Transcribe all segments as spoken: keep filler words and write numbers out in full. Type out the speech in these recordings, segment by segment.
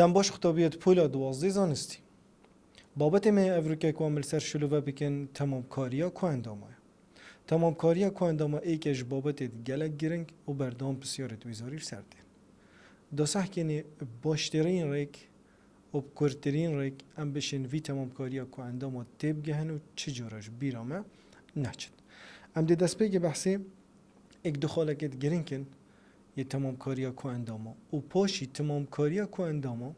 Dem baş, qutabiyê di pola duwazdeh zanistî. Babetê me yê evrûke ku em li ser şilove bikin, temamkariya koendama ye. Temamkariya koendama êke ji babetê gelek giring û berdewam pisyarê di wî zarî li ser tên. Da sehkênê baştirîn rêk û bi kurtirîn rêk em bişên vî temamkariya koendama têbigehin û çi cara ji bîra me neçin. Em dê destpêkê behsê êk du xalekêt giring in yê temamkariya koendama û paşî temamkariya koendama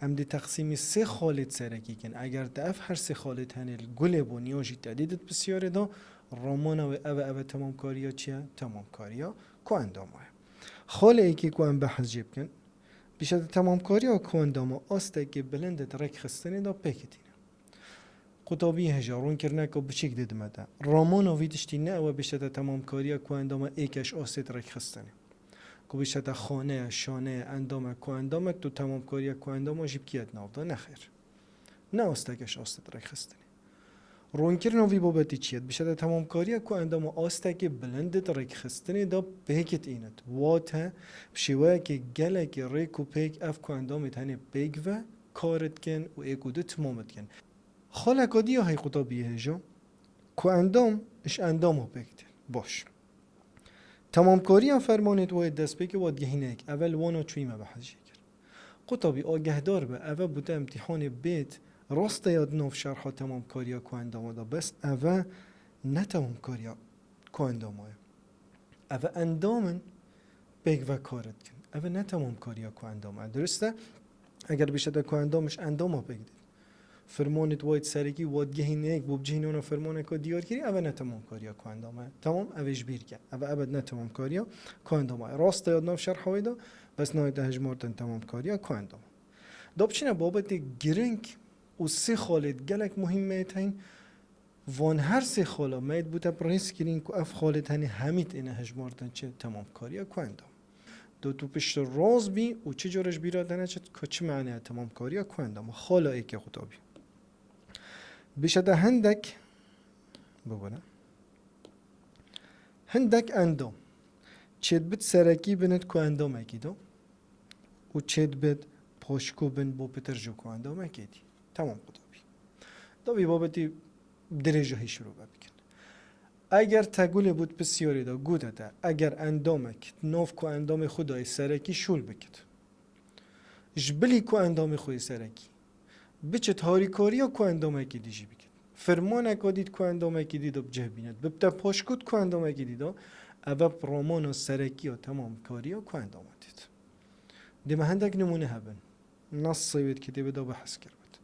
em dê teqsîmî sê xalêt serekî kin. Eger te ev her sê xalêt henê li gulê bo niya jî te dî di pisyarê de, ramana wê ev e, ev e temamkariya çi ye? Temamkariya koendama ye. Xalê êkê ku em behs jê bikin, bişete temamkariya koendama astekê bilind di rêkxistinê de pêk tîne. Qutabî hêja, rûnkirineka biçîk didime te. Ramana vî tiştî ne ew e bişete temamkariya koendama êke ji astê di rêkxistinê. Ku bişete xaneye, şaneye, endame, koendame, tu temamkariya koendama jî bikiyet nav de. Nexêr. Ne asteke ji astê di rêkxistinê. Rûnkirina vî babetî çi ye? Dibişete temamkariya koendama astekê bilind di rêkxistinê de pêk tînit. Wate, bi şêweyekê gelekî rêk û pêk ev koendamê tenê pêk ve kar dikin û êk û du timam dikin. Xaleka dî ya hey qutabiyê hêja, koendam ji endama pêk tê. Baş. Temamkariya fermanê di wayê destpêkê wa digihîne yek. Evel wana çûyî me behs jê kir. Qutabî, agehdar be, eve bûte imtîhanê bêt, rast e ya di nav şerha temamkariya koendama de, bes eve ne temamkariya koendama ye. Eve endam in pêk ve kar dikin. Eve ne temamkariya koendama ye. Dirust e, eger bişete koendam ji endama pêk dît. Firmanê di wayê serekî wa digihîne yek bo bicihînona firmaneka diyarkirî, eve ne temamkariya koendama ye. Temam, eve ji bîr ke. Eve ebed ne temamkariya koendama ye. Rast e ya di nav şerha wê de, bes nayête hejmartin temamkariya koendama. Da biçine babetê giring û sê xalêt gelek muhîm me yê teyn. Van her sê xala me yê bûte bi rêz kirîn ku ev xalê tenê hemî têne hejmartin çi temamkariya koendam. Do tu pişt rast bî û çi cara ji bîra te neçit ku çi mane ye temamkariya koendama. Xala êkê qutabî. Bişete hindek, bibûne. Hindek endam. Çêdbit serekî binit ku endamekî do. û çêdibit paşkû bin bo pitir ji koendamekê dî. Temam qutabî. Da vî babetî dirêja hî şirove bikin. Eger te gulê bût pisyarê de gote te, eger endamek di nav koendamê xwe de yê serekî şûl bikit, ji bilî koendamê xwe yê serekî, biçit harîkariya koendamekê dî jî bikit. Firmaneka dî di koendamekî dî de bi cih bînit. Bibte paşkû di koendamekî dî de, eve bi ramana serekî ya temamkariya koendama têt. Dê me hindek nimûne hebin. Nasê wê di kitêbê de behs kiribit.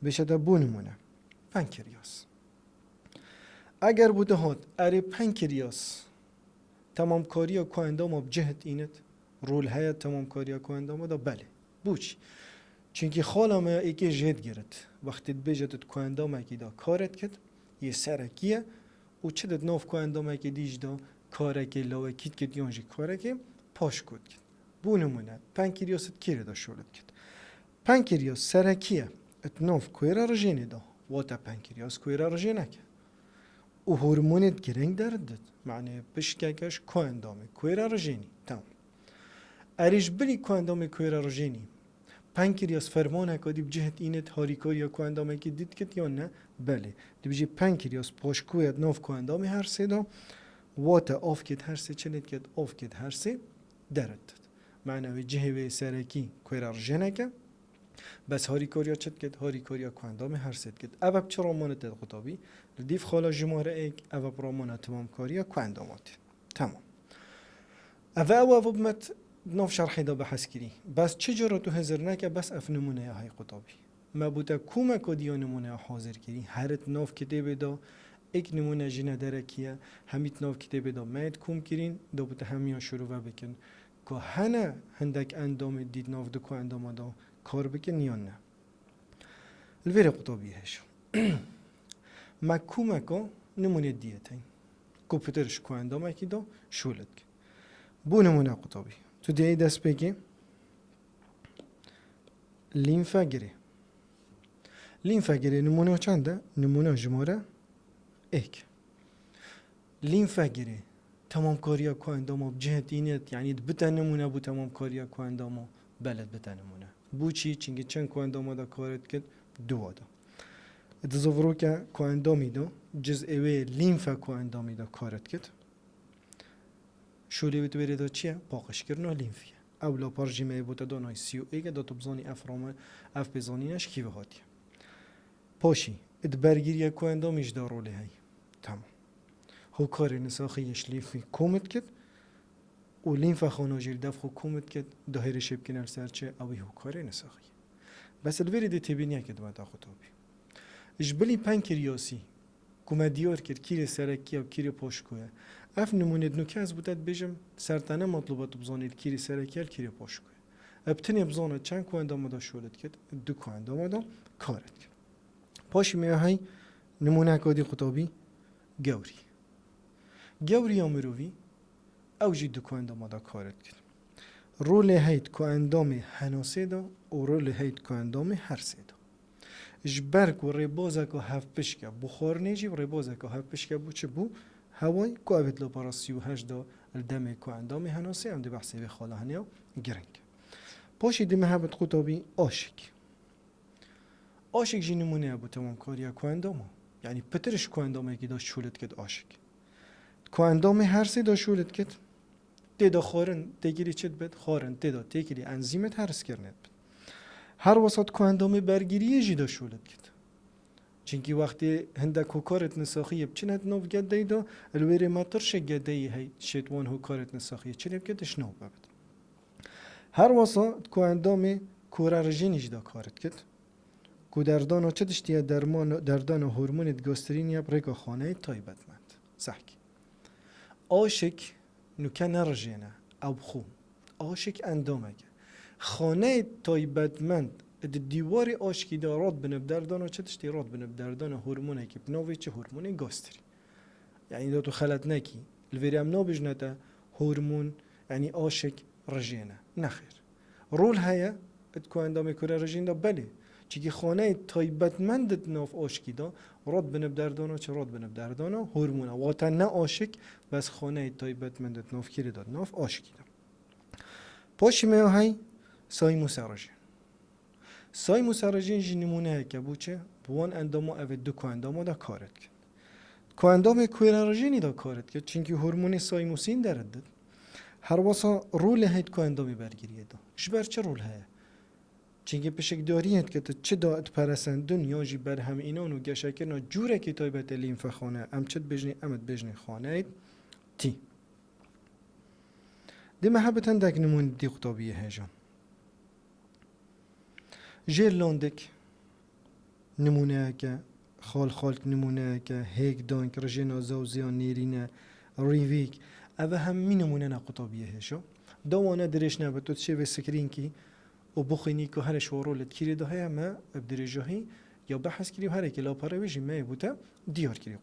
Bêşe de bo nimûne. Penkiryas. Eger bû dihat, erê penkiryas temamkariya koendama bi cih dînit, rol heye temamkariya koendama de? Belê. Bo çi? Çunkî xala me ya êkê jê digirit. Wextê dibêje tu di koendamekî de kar dikit, yê serekî ye û çi di nav koendamekê dî jî de karekê lawekî dikit yan jî karekê paşkû dikit. Bo nimûne, penkiryas di kêrê de şûl dikit? Penkiryas serekî ye di nav kuêra rijênê de, wate penkiryas kuêra rijênek e. Û hormonêt giring derdidit, manê pişkeke ji koendamê kuêra rijênî. Tamam. Erê ji bilî koendamê kuêra rijênî, penkiryas fermaneka dî bi cih dînit, harîkariya koendamekî dî dikit yan ne? Belê. Dibêjî penkiryas paşkû ye di nav koendamê her sê de, wate avkêt her sê çi lê dikit? Avkêt her sê derdidit. Mane wê cihê wê serekî kuêra rijênek e. Bes harîkariya çi dikit? Harîkariya koendamê her sê dikit. Ev e bi çi ramanê tê qutabî? Li dîv xala jimare êk, ev e bi ramana temamkariya koendama tê. Temam. Ev e, ew e, ev bi me di nav şerhê de behs kirî. Bes çi cara tu hizir neke, bes ev nimûneya hey qutabî. Me bo te komeka dî ya nimûneya hazir kirî. Her di nav kitêbê de êk nimûne jî ne derekî ye. Hemî di nav kitêbê de me yê kom kirîn, da bo te hemiyan şirove bikin. Ku hene hindek endamê dî di nav du koendama de kar bikin yan ne? Li vêrê qutabî hêj. Me komeka nimûnê dî yê teyn. Ku pitir ji koendamekî de şûl dike. Bo nimûne qutabî. Tu dê yê destpêkê lîmfegirê. Lîmfegirê nimûna çend e? Nimûna jimare êk. Lîmfegirê temamkariya koendama bi cih dînit, yanî dibite nimûne bo temamkariya koendama? Belê, dibite nimûne. Bo çi? Çimkî çend koendama de kar dikit? Duwa de. Di ziviroke koendamî de, cizê wê lîmfe koendamî de kar dikit. Şolê wê di wêrê de çi ye? Paqijkirina lîmfê ye. Ew lapar jî me yê bo te da nayê sî û êk e, da tu bizanî ev rame, ev pêzanîne ji kî ve hatiye. Paşî, di bergiriya koendamî jî de rolê heye. Tamam. Hokarê nisaxî yê ji lîmfê kom dikit û lîmfexana jî li dev xwe kom dikit, da hêrişê bikine li ser çi? Ew ê hokarê nisaxî. Bes li vêrê dê têbîniyeke di me de qutabî. Ji bilî penkriyasî ku me diyar kir kîrê serekî ye û kîrê paşko ye. Ev nimûnê di nûke ez bo te dibêjim, ser te ne metlûb e tu bizanî li kîrê serekî ye, li kîrê paşko ye. Ev tenê bizane çend koendama da şol dikit, du koendama da kar dikit. Paşî me hey nimûneka dî qutabî gewrî. Gewriya mirovî, ew jî du koendama da kar dikit. Rolê hey di koendamê henasê de û rolê hey di koendamê hersê de. Ji ber ku rêbazeka hevpişk e bo xwarinê jî, rêbazeka hevpişk e bo çi? Bo hewayî, ku ev ê di lapara sî û heşt de li demê koendamê henasê, em dê behsê vê xala hene ya giring. Paşî dê me hebit qutabî aşik. Aşik jî nimûne ye bo temamkariya koendama. Yanî pitir ji koendamekî de şol dikit aşik. Koendamê hersê de şol dikit. Tê de xwarin têkilî çi dibit? Xwarin tê de têkilî enzîmê di heriskirinê dibit. Her wisa di koendamê bergiriyê jî de şol dikit. Çimkî wextê hindek hokarê nisaxiyê biçine di nav gedeyî de, li wêrê me tirşê gedeyî hey, şêt wan hokarê nisaxiyê çi lê bike, di şinav bibit. Her wisa di koendamê kore rijênî jî de kar dikit. Ku derdana çi tiştî ye? Derman, derdana hormonê di gostrînê ye bi rêka xaneyê taybetmend. Sehkî. Aşik nûke ne rijêne, ew bi xwe. Aşik endamek e. Xaneyê taybetmend di dîwarê aşkî de radibine bi derdana çi tiştî? Radibine bi derdana hormonekî bi navê çi? Hormonê gostrî. Yanî da tu xelet nekî. Li vêrê em nabêjine te hormon, yanî aşik rijêne. Nexêr. Rol heye di koendamê kore rijên de, belê. Çimkî xaneyê taybetmend di nav aşkî de, radibine bi derdana çi? Radibine bi derdana hormona. Wate ne aşik, bes xaneyê taybetmend di nav kîrê de, di nav aşkî de. Paşî me ya hey saymûse rijên. Saymûse rijên jî nimûneyeke bo çi? Bi wan endama, ev ê du koendama de kar dikit. Koendamê kore rijênî de kar dikit, çimkî hormonê saymûsîn deredit. Her wisa rolê hey di koendamê bergiriyê de. Ji ber çi rol heye? Çimkî pişikdariyê dike tu çi da diperesendin yan jî berhemînan û geşekirina cûrekî taybet ê lîmfexane, em çi dibêjinê? Em dibêjinê xaneyê T. Dê me hebit hindek nimûn dî qutabiyê hêja. Jêr landik nimûneyeke, xalxalk nimûneyeke, hêk dank, rijêna zewziya nêrîne, rîvîk, ev hemî nimûne ne qutabiyê hêja. Da wane dirêj nebe, tu dişê vê screenkî û bixwînî ku herê ji wan rolê di kîrê de heye, me bi dirêjahî ya behs kirî û herêkê lapara wê jî me yê bo te diyar kirî.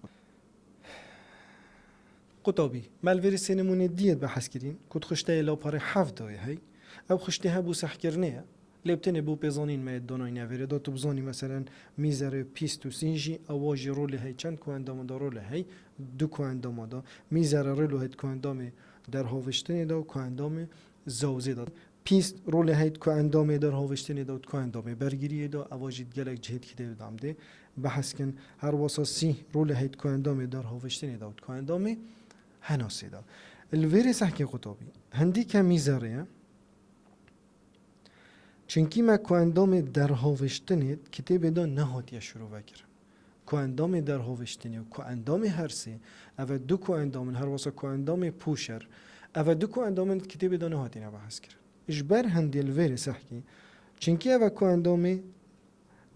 Qutabî, me li vêrê sê nimûnê diyê behs kirîn ku di xişteyê laparê heft de yê hey. Ew xiştê he bo sehkirinê ye. Lê bi tenê bo pêzanîn me yê danayîne vêrê de, tu bizanî meselen mîzerê pîst û sîn jî ewa jî rolê hey çend koendama da rolê hey, du koendama da. Mîzerê rêlo hey di koendamê derhaviştinê de û koendamê zewzê de. Pîst rolê hey di koendamê derhaviştinê de û di koendamê bergiriyê de, eva jî di gelek cihê di kitêbê de em dê behs kin. Her wisa sî rolê hey di koendamê derhaviştinê de û di koendamê henasê de. Li vêrê sehkê qutabî. Hindî kemî zerrê ye. Çimkî me koendamê derhaviştinê di kitêbê de nehatiye şirove kirin. Koendamê derhaviştinê û koendamê hersê, ev e du koendam in, her wisa koendamê pûşer, ev e du koendam in di kitêbê de nehatîne behs kirin. Ji ber hindê li vêrê sehkî, çimkî ev e koendamê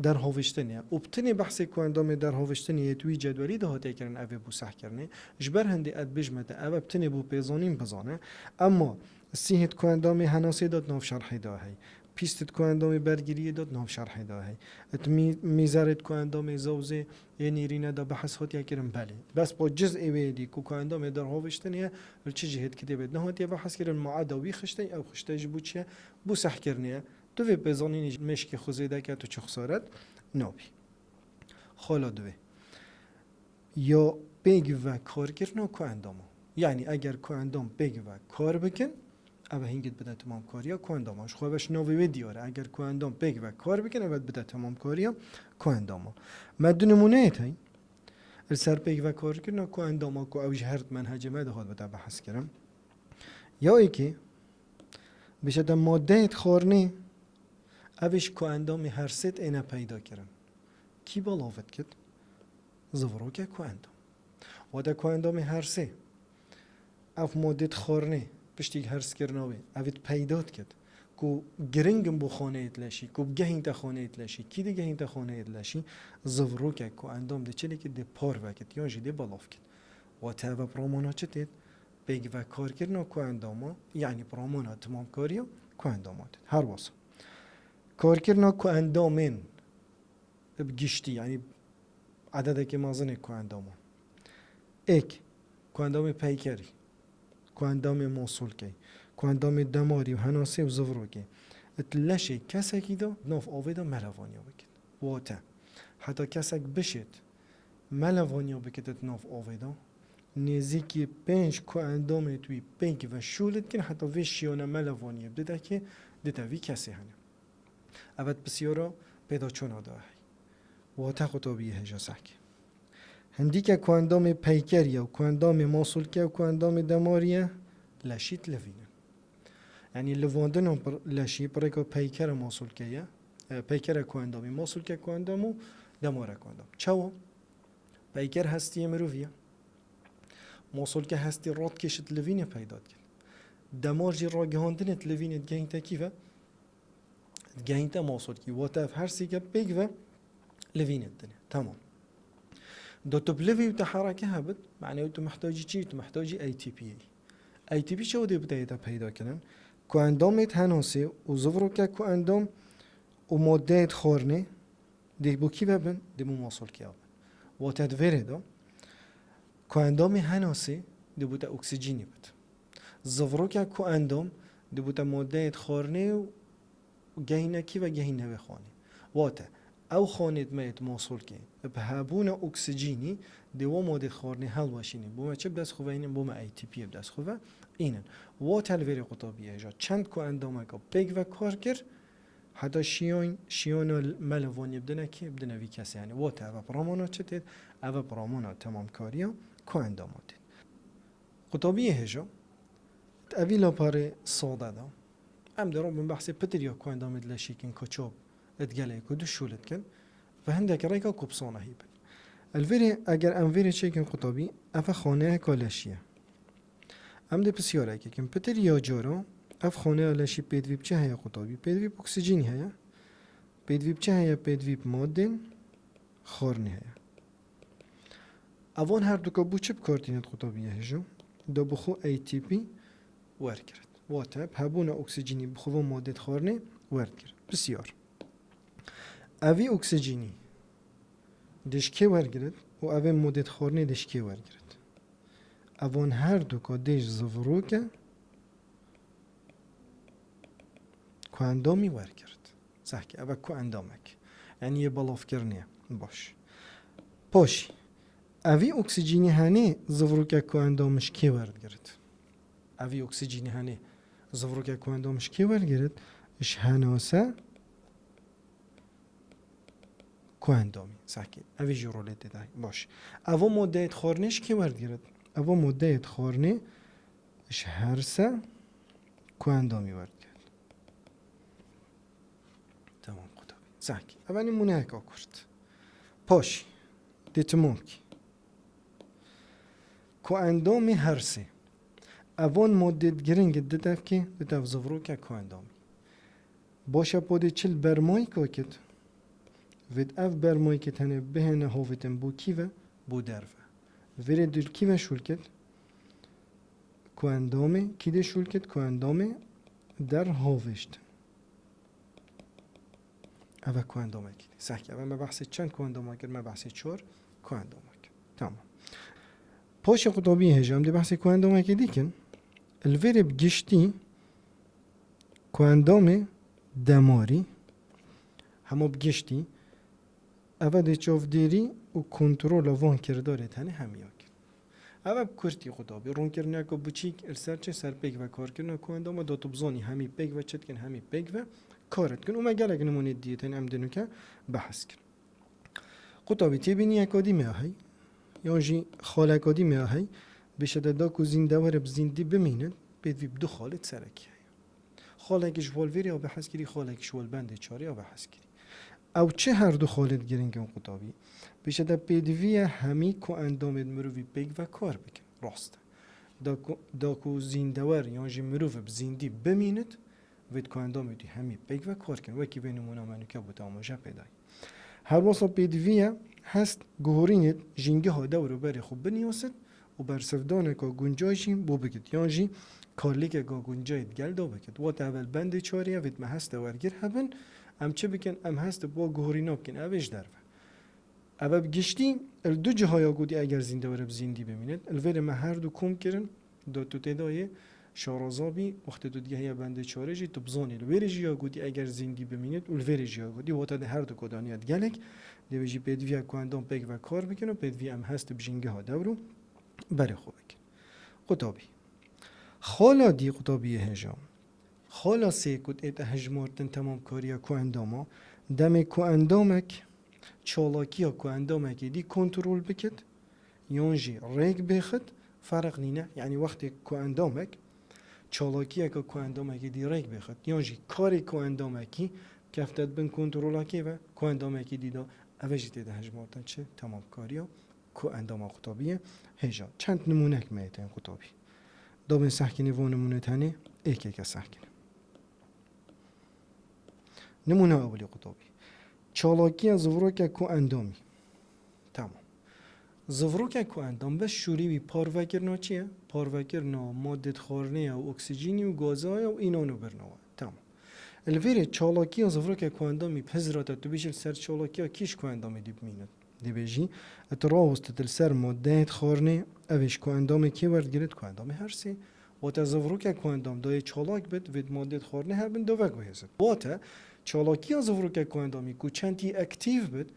derhaviştinê ye û bi tenê behsê koendamê derhaviştinê yê di wî cedwelî de hatiye kirin, ev ê bo sehkirinê. Ji ber hindê ez dibêjime te, ev e bi tenê bo pêzanîn bizane. Emma sîhê di koendamê henasê de di nav şerhê de hey. Pîst di koendamê bergiriyê de di nav şerhê de hey. Di mî-, mîzerê di koendamê zewzê yê nêrîne de behs hatiye kirin, belê. Bes bo cizê wê yê dî ku koendamê derhaviştinê ye, li çi cihê di kitêbê de nehatiye behs kirin, ma eda wî xişteyê, ew xişte ji bo çi ye? Bo sehkirinê ye. Tu vê pêzanînê ji mêşkê xwe zêde ke tu çi xesaret nabî. Xala divê. Ya pêk ve karkirina koendama. Yanî eger koendam pêk ve kar bikin, Ev hingit bide temamkariya koendama. Ji xwe ve ji navê wê diyar e. Eger koendam pêk ve kar bikin, ev bide temamkariya koendama. Me du nimûneyê tey. Li ser pêk ve karkirina koendama ku ew ji her di menhecê me de hat bide behs kirin. Ya êkê, bişete madeyê xwarinê, ev ji koendamê her sê têne peyda kirin. Kî belav dikit? Ziviroke koendam. Wate koendamê her sê. Ev madê xwarinê, piştî herskirina wê, ev ê peyda dikit ku giring in bo xaneyê leşî, ku bigehînte xaneyê leşî, kî digehînte xaneyê leşî, ziviroke koendam dê çi dikit, dê parve kit, yan jî dê belav kit. Wate ev bi ramana çi têt? Pêk ve karkirina koendama, yanî bi ramana temamkariya koendama têt. Her wisa. Karkirina koendamên bi giştî, yanî ededekê mezin ê koendaman. Êk, koendamê peykerî, koendamê mosulkeyî, koendamê demarî û henasê û zivirokê. Di leşê kesekî de, di nav avê de melevaniya bikit. Wate, heta kesek bişêt, melevaniya bikit di nav avê de, nêzîkî pênc koendamê wî pêk ve şûl dikin, heta vê şiyana melevaniyê bidekê, dite vî kesê hene. Evet, pisyara pêdaçûna da hey. Wate qutabiyê hêja sehkê. Hindîke koendamê peykerî ye û koendamê masulke û koendamê demarî ye, leşî dilivînin. Yanî livandina pir-, leşî pirêka peykere masulke ye. E, peykere koendamî, masulke koendam û demare koendam. Çawa? Peyker hestiyê mirovî ye. Masulke hestî radkêşit livînê peyda dikin. Demar jî ragihandinê dilivînê digehînte kî ve? Digehînte masulkî. Wate ev her sêke pêk ve livînê didinê. Tamam. Do tu bi livî û te hereke hebit, manê tu mihtacî çi? Tu mihtacî A T P yî. A T P çawa dê bideyê te peyda kirin? Koendamê henasê û ziviroke koendam û madeyê xwarinê dê bo kî ve bin? Dê bo masulkeya bin. Wate di vêrê de koendamê henasê dê bo te oksijînî bit. Ziviroke koendam dê bo te madeyê xwarinê û gehîne kî ve? Gehîne wê xanê. Wate, ew xanê di me yê di masulkê, bi hebûna oksijînî dê wa madê xwarinê hilweşînî. Bo me çi bi dest xwe ve înin? Bo me A T P yê bi dest xwe ve înin. Wate li vêrê qutabiyê hêja çend koendameka pêk ve kar kir, heta şiyon, şiyona melevaniyê bidine kê? Bidine vî kesê. Yanî wate eve bi ramana çi têt? Eve bi ramana temamkariya koendama têt. Qutabiyê hêja, di evî laparê sade de, em dê robin behsê pitir ya koendamê di leşî kin ku çawa di gelê ku du şûl dikin, ve hindek rêka ku bi sona hî bin. Li vêrê, eger em vêrê çêkin qutabî, ev xaneyeka leşî ye. Em dê pisyarek kin. Pitir ya cara, ev xaneya leşî pêdivî bi çi heye qutabî? Pêdivî bi oksijînî heye. Pêdivî bi çi heye? Pêdivî bi madên xwarinê heye. Evan her duka bo çi bi kar tîne di qutabiyê hêja? Da bi xwe A T P wergirit. Wate, bi hebûna oksijînî bi xwe van madê xwarinê werdigirit. Pisyar. Evî oksijînî dê ji kê wergirit û evê madê xwarinê dê ji kê wergirit? Evan her duka dê ji ziviroke koendamî wergirit. Sehkê, ev e koendamek. Yanî yê belavkirinê ye. Baş. Paşî, evî oksijînî henê ziviroke koendam ji kê werdigirit? Evî oksijînî henê ziviroke koendam ji kê werdigirit? Ji henase koendamî. Sehkê, evî jî rolê tê de. Baş. Evo madeyê xwarinê ji kê werdigirit? Evo madeyê xwarinê ji herse koendamî werdigirit. Tamam, qutabî. Sehkê. Ev e nimûneyeka kurt. Paşî. Dê timam kî. Koendamê hersê. Evan madê giring di tevkê, di tev ziviroke koendamî. Baş e, podê çil bermayî kakit. Vêt ev bermayî ke tenê bihêne hovêtin bo kî ve? Bo derve. Vêrê dil kî ve şûl kit? Koendamê. Kî dê şûl kit? Koendamê der hovêştin. Ev e koendamekî dî. Sehkê, ev e me behsê çend koendama kir? Me behsê çar koendama kir. Tamam. Paşê qutabiyê hêja em dê behsê koendamekî dî kin. Li vêrê bi giştî koendamê demarî, hema bi giştî, ev e dê çavdêrî û kontrola van kirdarê tenê hemiya kin. Ev e bi kurtî qutabî. Rûnkirina ku biçîk li ser çi, ser pêk ve karkirina ku endama da tu bizanî hemî pêk ve çi dikin, hemî pêk ve kar dikin. Û me gelek nimûnê dîtin em dê nuke behs kirin. Qutabî têbîniyeka dî me ya hey, yan jî xaleka dî me ya hey, bêşe de da ku zîndewer bi zîndî bimînin, pêdivî bi du xalê serekî heye. Xalekî ji holvêrê ya behs kirî, xalekî ji holbendê çarê ya behs kirî. Ew çi her du xalê di giring in qutabî? Bêşe de pêdivî ye hemî ku endamê di mirovî pêk ve kar bikin. Rast e. Da ku, da ku zîndewer yan jî mirov bi zîndî bimînit, vê di ku endamê dî hemî pêk ve kar kin. Wekî vê nimûna me nuke bû te amaje pê dayî. Her wisa pêdivî ye hest guhorînê jîngeha dewr û berê xwe binyasit û bersivdaneka guncay jî bo bikit, yan jî karlîkeka guncayê di gel de bikit. Wate evel bendê çarê ye, vêt me heste wergir hebin, em çi bikin? Em heste bi wa guhorîna bikin, ev ê ji derve. Ev e bi giştî li du cihaya gotî eger zîndewer bi zîndî bimînit. Li vêrê me her du kom kirin, da tu tê de yê şaraza bî, wextê tu digehiye bendê çarê jî, tu bizanî li vêrê jî ya gotî eger zîndî bimînit û li vêrê jî ya gotî, wate di her du kodaniya digelek, dê vê jî pêdiviya ku endam pêk ve kar bikin û pêdivî em hest bi jîngeha dewr û berê xwe bikin. Qutabî. Xala dî qutabiyê hêja. Xala sê ku tête hejmartin temamkariya ku endama, demê ku endamek çalakiya ku endamekê dî kontrol bikit, yan jî rêk bêxit, ferq nîne. Yanî wextê ku endamek çalakiyeke ku endamekê dî rêk bêxit, yan jî karê ku endamekî keftet bin kontrola kê ve, ku endamekî dî de, ev e jî tête hejmartin çi? Temamkariya ku endama qutabî ye hêja. Çend nimûnek me yê tên qutabî. Dabên sehkinê vo nimûne tenê êkeke sehkinê. Nimûne ewilî qutabî. Çalakiya zivrokek ku endamî. Tamam. Zivrokek ku endam bes şûrî wî parvekirina çi ye? Parvekirina madê xwarinê ye û oksîjînî û gaza ye û înan û birna we. Tamam. Li vêrê çalakiya zivrokek ku endamî pizra te, tu bêjî li ser çalakiya kî ji ku endamê dî bimînit? Dibêjî, tu rawestit li ser madeyê xwarinê, ev ê ji ku endamê kê werdigirit? Ku endamê her sê. Wate zivrokek ku endam dayê çalak bit, vêt madeyê xwarinê her bin dovek bihêzit. Wate çalakiya zivrokek ku endamî ku çendî aktîf bit,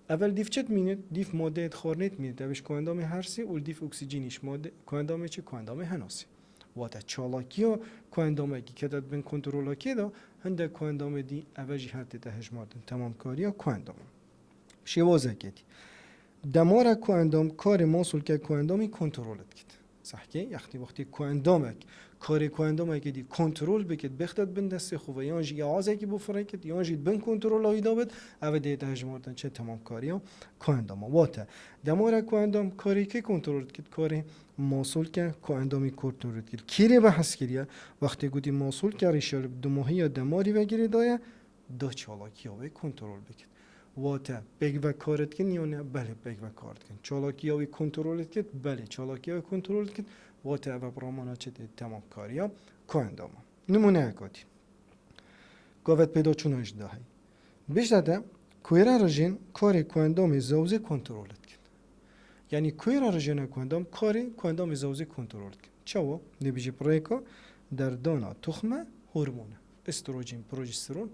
evel dîv çi dimînit? Dîv madeyê xwarinê dimînit. Ev ê ji ku endamê her sê û li dîv oksîjînî ji made-, ku endamê çi? Ku endamê henasê. Wate çalakiya ku endamekî kete bin kontrola kê de, hindek ku endamê dî ev e jî her tête hejmartin temamkariya ku endamê. Şêwazekê dî. Demara ku endam karê masolke ku endamî kontrol dikit. Sehkê, yextî wextê ku endamek karê ku endamekê dî kontrol bikit, bêxtet bin destê xwe ve, yan jî yazekî bo firê kit, yan jî bin kontrola wî de bit, ev ê dê te hejmartin çi? Temamkariya ku endama. Wate, demara ku endam karê kê kontrol dikit? Karê masolke ku endamî kontrol dikit. Kîrê behs kiriye, wextê gotî masolke rîşa li bi dumahiya demarî ve girêdaye, da çalakiya wê kontrol bikit. Wate pêk ve kar dikin yan ne? Belê pêk ve kar dikin. Çalakiya wî kontrol dikit? Belê çalakiya wê kontrol dikit. Wate ev e bi ramana çi tê? Temamkariya ku endama. Nimûneyeka dî. Gavet pêda çûna ji dahî. Bêjde te, kuêra rijên karê ku endamê zewzê kontrol dikin. Yanî kuêra rijêna ku endam karê ku endamê zewzê kontrol dikin. Çawa? Dê bijî pirêka derdana tuxme hormone. Estrojen, progesteron,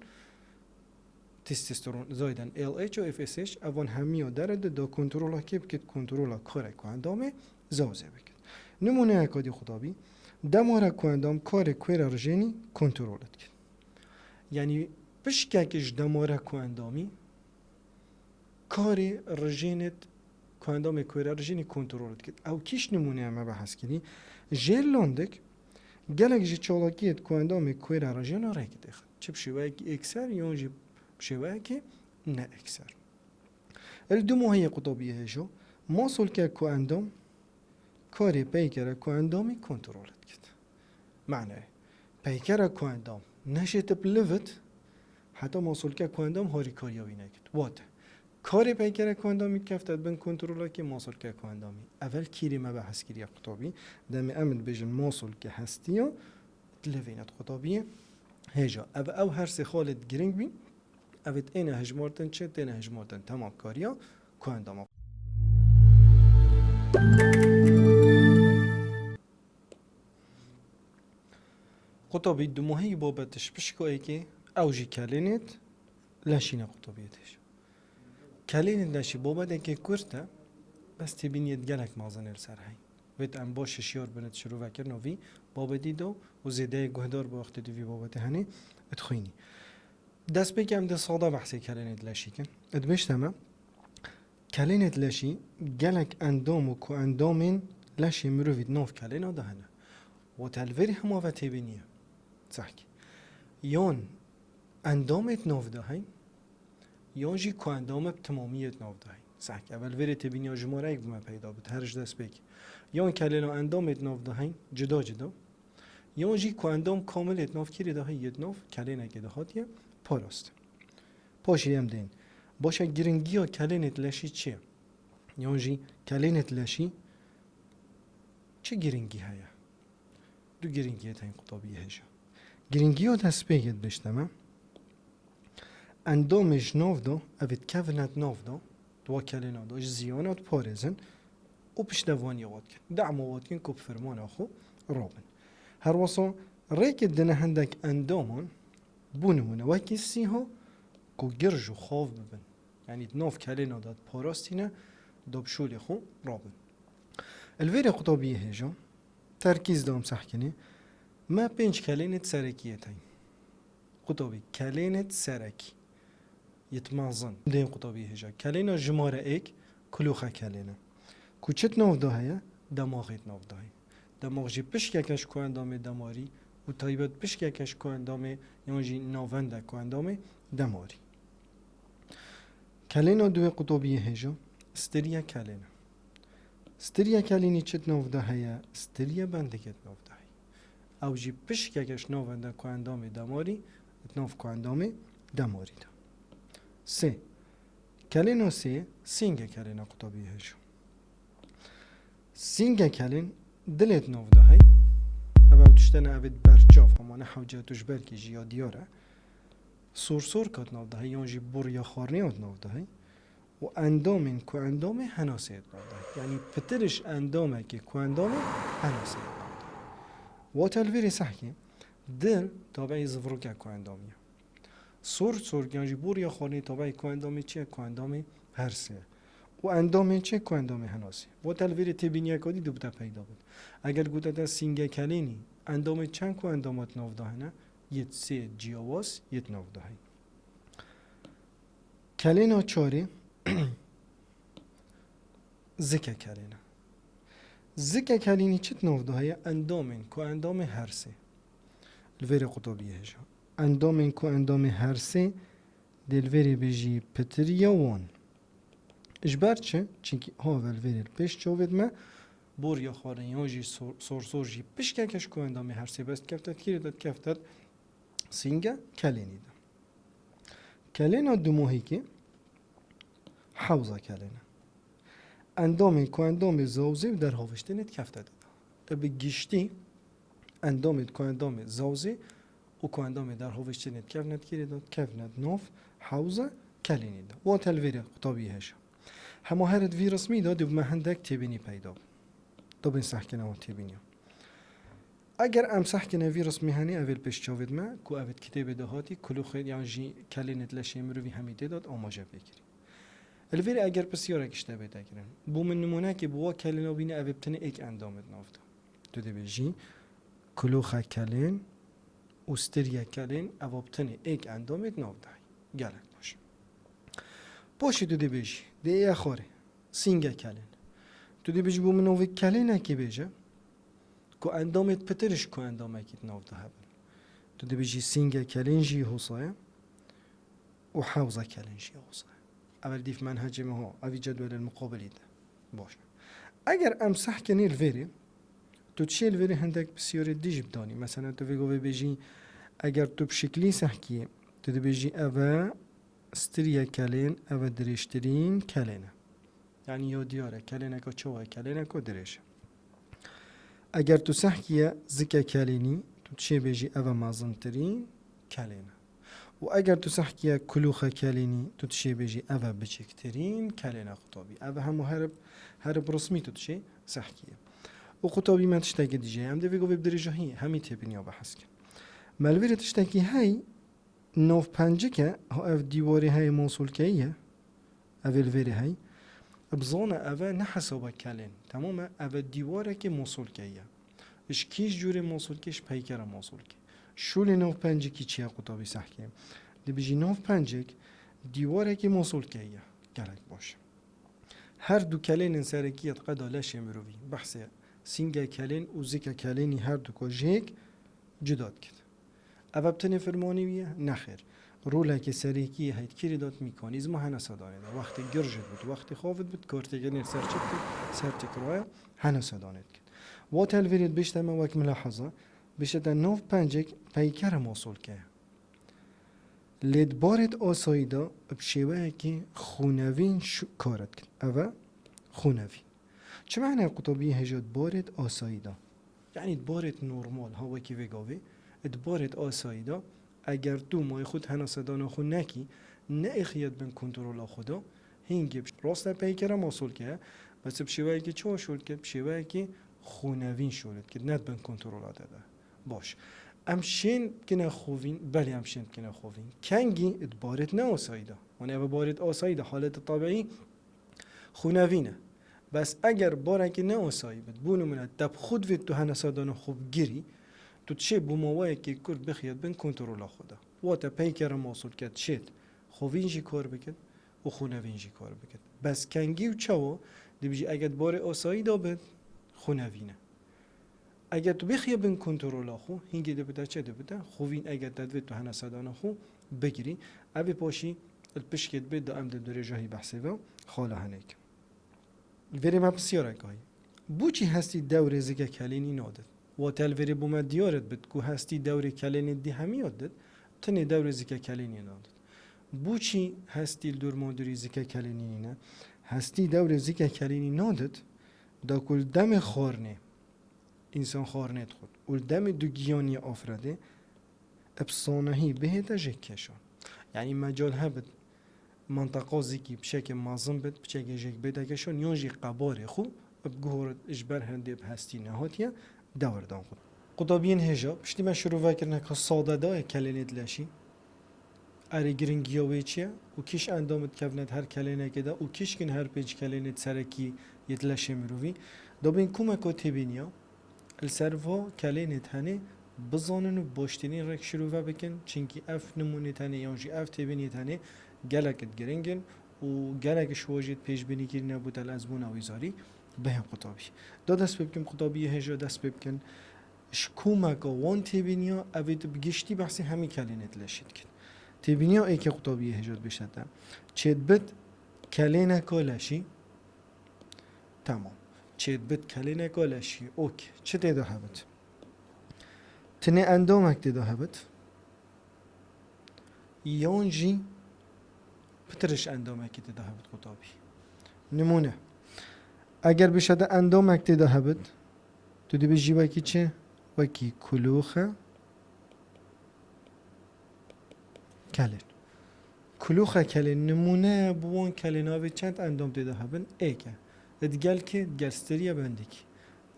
testosteron, zayden L H û F S H, evan hemiya dere de da kontrola kê bikit? Kontrola karê ku endamê zewzê bikit. Nimûneyeka dî xuda bî, demara ku endam karê kuêra rijênî kontrol dikit. Yanî pişkek ji demara ku endamî karê rijênê, ku endamê kuêra rijênî kontrol dikit. Ew kîş nimûneya me behs kirî? Jêr landik gelek ji çalakiyê ku endamê kuêra rijêna rêk dixin. Çi bi şêweyekî êkser yan jî bi şêweyekî ne êkser. Li du mohiyê qutabiyê hêjo, masolke ku endam karê peykere ku endamî kontrol dikit. Mane, peykere ku endam neşêt bi livit, heta masolke ku endam harîkariya wî nekit. Wate, karê peykere ku endamî keftet bin kontrola kê? Masolke ku endamî. Evel kîrê me behs kiriye qutabî. Demê em dibêjin masolke hestiya, di livênet qutabiyê hêja. Ev, ew her sê xalê giring bîn. Ev ê têne hejmartin çi? Têne hejmartin temamkariya ku endama. Qutabî dumahî babet ji pişka êkê, ew jî kelênêt leşî ne qutabiyê têj. Kelênêt leşî babeteke kurt e, bes têbîniyêt gelek mezin ê li ser hey. Wêt em baş hişyar bin di şirovekirina vî babetî de û zêdeyê guhdar bi wextê di vî babetê henê dixwînî. Destpêkê em dê sada behsê kelênê di leşî kin. Dibêjte me, kelênê di leşî gelek endam û koendamên leşê mirovî di nav kelêna de hene. Wate li vêrê hema ve têbînî ye. Sehkî. Yan endamê di nav de heyn, yan jî koendamê bi timamiyê di nav de heyn. Sehkî. Evel vêrê têbîniya jimareyek bi me peyda bit, her ji destpêkê. Yan kelêna endamê di nav de heyn, cida cida. Yan jî koendam kamilê di nav kîrê de heye, di nav kelênekê de hatiye parastin. Paşê em dên. Başa giringiya kelênê di leşî çi ye? Yan jî kelênê di leşî çi giringî heye? Du giringiyê tên qutabiyê hêja. Giringiya destpêkê dibêjte me. Endamê ji nav de, evê dikevine di nav de, di wa kelêna de, ji ziyana diparêzin û piştevaniya wa dikin. Dema wa dikin ku bi fermana xwe rabin. Her wesa rêkê dine hindek endaman, bo nimûne wekî sîha, ku girj û xav bibin. Yanî di nav kelêna de diparastîne, da bi şolê xwe rabin. Li vêrê qutabiyê hêja, terkîz de em sehkinê, me pênc kelênê di serekiyê tên. Qutabî, kelênê di serekî. Yê di mezin. Dên qutabî hêja. Kelêna jimare êk, kulûxe kelêne. Ku çi di nav de heye? Demaxê di nav de heye. Demax jî pişkeke ji koendamê demarî û taybet pişkeke ji koendamê yan jî navenda koendamê demarî. Kelêna di wê qutabiyê hêja, stiriye kelêne. Stiriye kelênî çi di nav de heye? Stiriye bendikê di nav de heye. Ew jî pişkeke ji navenda koendamê demarî, di nav koendamê demarî de. Sê. Kelêna sê, sînge kelêne qutabiyê hêja. Sînge kelên dilê di nav de hey. Ev ew tiştene evê di berçav, hema ne hewce tu ji ber kî jî ya diyar e. Sorsor ka di nav de hey, yan jî bor ya xwarnê ya di nav de hey. Û endamên ku endamê henasê di nav de hey. Yanî pitir ji endamekê ku endamê henasê di nav de hey. Wate li vêrê sehkê, dil tabeî zivrokê ku endamê ye. Sor, sorgiyan jî bor ya xwarnê tabeî ku endamê çi ye? Ku endamê hersê ye. Û endamên çi? Ku endamê henasê. Wate li vêrê têbîniyeka dî dibite peyda bit. Eger gote te sînge kelênî, endamê çend ku endama di nav de hene? Yê sê ciyawaz yê di nav de heye. Kelêna çarê, zike kelêne. Zike kelînî çi di nav de heye? Endamên ku endamê hersê. Li vêrê qutabiyê hêja. Endamên ku endamê hersê dê li vêrê bêjî pitir ya wan. Ji ber çi? Çimkî ha evel vêrê li pêş çavê dime, bor ya xwarin yan jî sor-, sorsor jî pişkeke ji ku endamê hersê bes dikefte, kîrê de dikefte sînge kelênî de. Kelêna dumohîkê hewza kelêne. Endamên ku endamê zawzê û derhaviştinê dikefte tê de. E bi giştî endamên ku endamê zawzê û ku endamê derhaviştinê dikevne di kîrê de, dikevne di nav hewza kelênî de. Wate li vêrê qutabiyê hêja. Hema here di vî rismî de dê bi me hindek têbînî peyda bin. Dibên sehkine wan têbîniya. Eger em sehkine vî rismî henî evê li pêş çavê dime, ku evê di kitêbê de hatî, kulûxê yan jî kelênê di leşê mirovî hemî tê de amaje pê kirî. Li vêrê eger pisyarek ji te bête kirin, bo min nimûnekê bi wa kelêna bîne evê bi tenê êk endamê di nav de. Tu dibêjî, kulûxe kelên û stiriye kelên eva bi tenê êk endamê di nav de. Gelek baş. Paşê tu dibêjî, dê ê xwarê, sînge kelên. Tu dibêjî bo min novê kelênekê bêje, ku endamê di pitir ji ku endamekî di nav de hebin. Tu dibêjî sînge kelên jî hosa ye û hewza kelên jî hosa ye. Evel dîf menhecê me ho, evî cedwelên muqabilî de. Baş. Eger em sehkinê li vêrê, tu çiyê li vêrê hindek pisyarê dî jî bidanî. Mesela tu vê govê bêjî, eger tu bi şiklî sehkiyê, tu dibêjî eve stiriye kelên, eve dirêjtirîn kelên e. Yanî yo diyar e, kelêneka çawa ye, kelêneka dirêj e. Eger tu sehkiye zike kelênî, tu dişê bêjî eve mezintirîn kelên e. Û eger tu sehkiye kulûxe kelênî, tu dişê bêjî eve biçiktirîn kelên e qutabî. Eve hemû herib, herib rismî tu dişê sehkiye. Û qutabî me tiştekî dî jê. Em dê vê govê bi dirêjahî hemî têbîniya behs kin. Me li vêrê tiştekî hey, navpencik e, ha ev dîwarê heye masolkeyî ye, ev ê li vêrê hey. Bizane eve ne hesaba kelên. Temam e, eve dîwarekê mosolkeyî ye. Ji kîj cûrê mosolkê, ji peykera mosolkê. Şûlê nav pencekî çi ye qutabî sehkê? Dibêjî nav pencek dîwarekê mosolkeyî ye. Gelek baş. Her du kelênên serekî yê di qeda leşê mirovî, behsê sînge kelên û zike kelênî her du ku ji yek cuda dikit. Ev bi tenê firmanî wî ye? Nexêr. Roleke serekî yê heytkirî de di mîkanîzma henesedanê de. Wextê girjit bit, wextê xavit bit, kartêkenê ser çi dikit? Ser têkiraya henesedanê dikit. Wate li vêrê dibêjte me wek milahaza, bêjte te nav pencek peykera mosolke ye. Lê di barêt asayî de bi şêweyekî xûnevîn şi-, kar dikin. Ev e xûnevîn. Çi mane qutabiyê hêja di barêt asayî de? Yanî di barêt normal, ha wekî vê gavê, di barêt asayî de, eger tu mayê xwe di henasedana xwe nekî, neêxiye di bin kontrola xwe de, hingê bi raste peykera mosolke ye, bes bi şêweyekî çawa şol dike? Bi şêweyekî xûnevîn şol dike, ne di bin kontrola te de. Baş. Em şên bikine xovîn, belê em şên bikine xovîn. Kengî? Di barêt ne asayî de. Wan eve barêt asayî de, haleta tabiî xûnevîn e. Bes eger barekî ne asayî bit, bo nimûne te bi xwe divê tu henesadana xwe bigirî, tu dişê bo maweyekê kurt bixiye bin kontrola xwe de. Wate peykera mosolke dişêt xovîn jî kar bikit û xûnevîn jî kar bikit. Bes kengî û çawa? Dibêjî eger di barê asayî de bit, xûnevîn e. Eger tu bixiye bin kontrola xwe, hingê dibite çi dibite? Xovîn eger te divê tu henesadana xwe bigirî, ev ê paşî li pişkê dibê da em di dirêjahî behsê ve xala henêk. Vêrê me pisyarek ayî. Boçî hestî dewrê zike kelênî nadit? Wate li vêrê bo me diyar dibit ku hestî dewrê kelênê dî hemî ya dit, tenê dewrê zike kelênî nadit. Boçî hestî li dûrmandûrî zike kelênî nîne? Hestî dewrê zike kelênî nadit, da ku li demê xwarinê, însan xwarinê dixwit û li demê dugiyaniyê afredê, bi sanahî bihête jêk keşan. Yanî mecal hebit, manteqa zikî piçekê mezin bit, piçekê jêk bête keşan, yan jî qebarê xwe bi guhorit ji ber hindê bi hestî nehatiye dewr dan xwe. Qutabiyên hêja, piştî me şirove kirine ka sade dayê kelênê di leşî, erê giringiya wê çi ye û kîş endam dikevne di her kelênekê de û kîşkin her pênc kelênê di serekî yê di leşê mirovî, da bên komeka têbîniya li ser va kelênê tenê bizanin û bi baştirîn rêk şirove bikin, çimkî ev nimûnê tenê yan jî ev têbîniyê tenê gelek di giring in û gelek ji wa jî di pêşbînî kirîne bo te li ezmûna wî zarî bihên qutabî. Da dest pê bikim, qutabiyê hêja dest pê bikin. Ji komeka wan têbîniya, ev ê tu bi giştî behsê hemî kelênê di leşî dikin. Têbîniya êkê qutabiyê hêja dibêjte te. Çêdibit kelêneka leşî. Temam. Çêdibit kelêneka leşî. Ok. Çi tê de hebit? Tinê endamek tê de hebit. Yan jî pitir ji endamekî tê de hebit qutabî. Nimûne. Eger bêje te endamek tê de hebit, tu dibêjî wekî çi? Wekî kulûxe kelên. Kulûxe kelên nimûne ye, bi wan kelên avê çend endam tê de hebin? Êk e. Digel kê? Digel stêriya bendikî.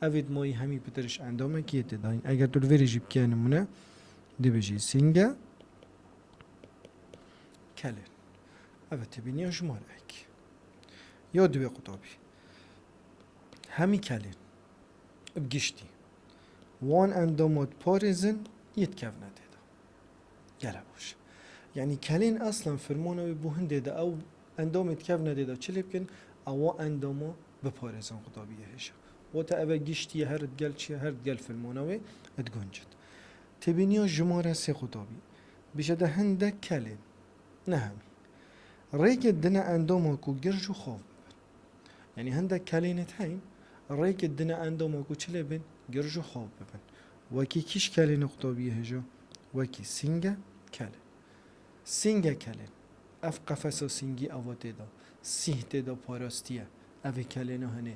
Ev ê di mayî hemî pitir ji endamekî yê tê dayîn. Eger tu li vêrê jî bikeye nimûne, dibêjî sînge kelên. Ev e têbîniya jimar êk. Ya diwê qutabî. Hemî kelên bi giştî wan endama diparêzin, yê dikevne tê de. Gele baş. Yanî kelên eslen firmana wê bo hindê de ew endamê dikevne tê de çi lê bikin, ewa endama biparêzin qutabiyê hêja. Wate ev e giştî ye, her digel çi ye, her digel firmana wê diguncit. Têbîniya jimare sê qutabî. Bêje de hindek kelên, ne hemî, rêkê dine endama ku girj û xav bibin. Yanî hindek kelênê heyîn, rêkê dine endama ku çi lê bin, girj û xav bibin. Wekî kîş kelênê qutabiyê hêja? Wekî sînge kelên. Sînge kelên. Ev qefesa sîngî ava tê de, sîh tê de parastiye. Ev ê kelêna hinê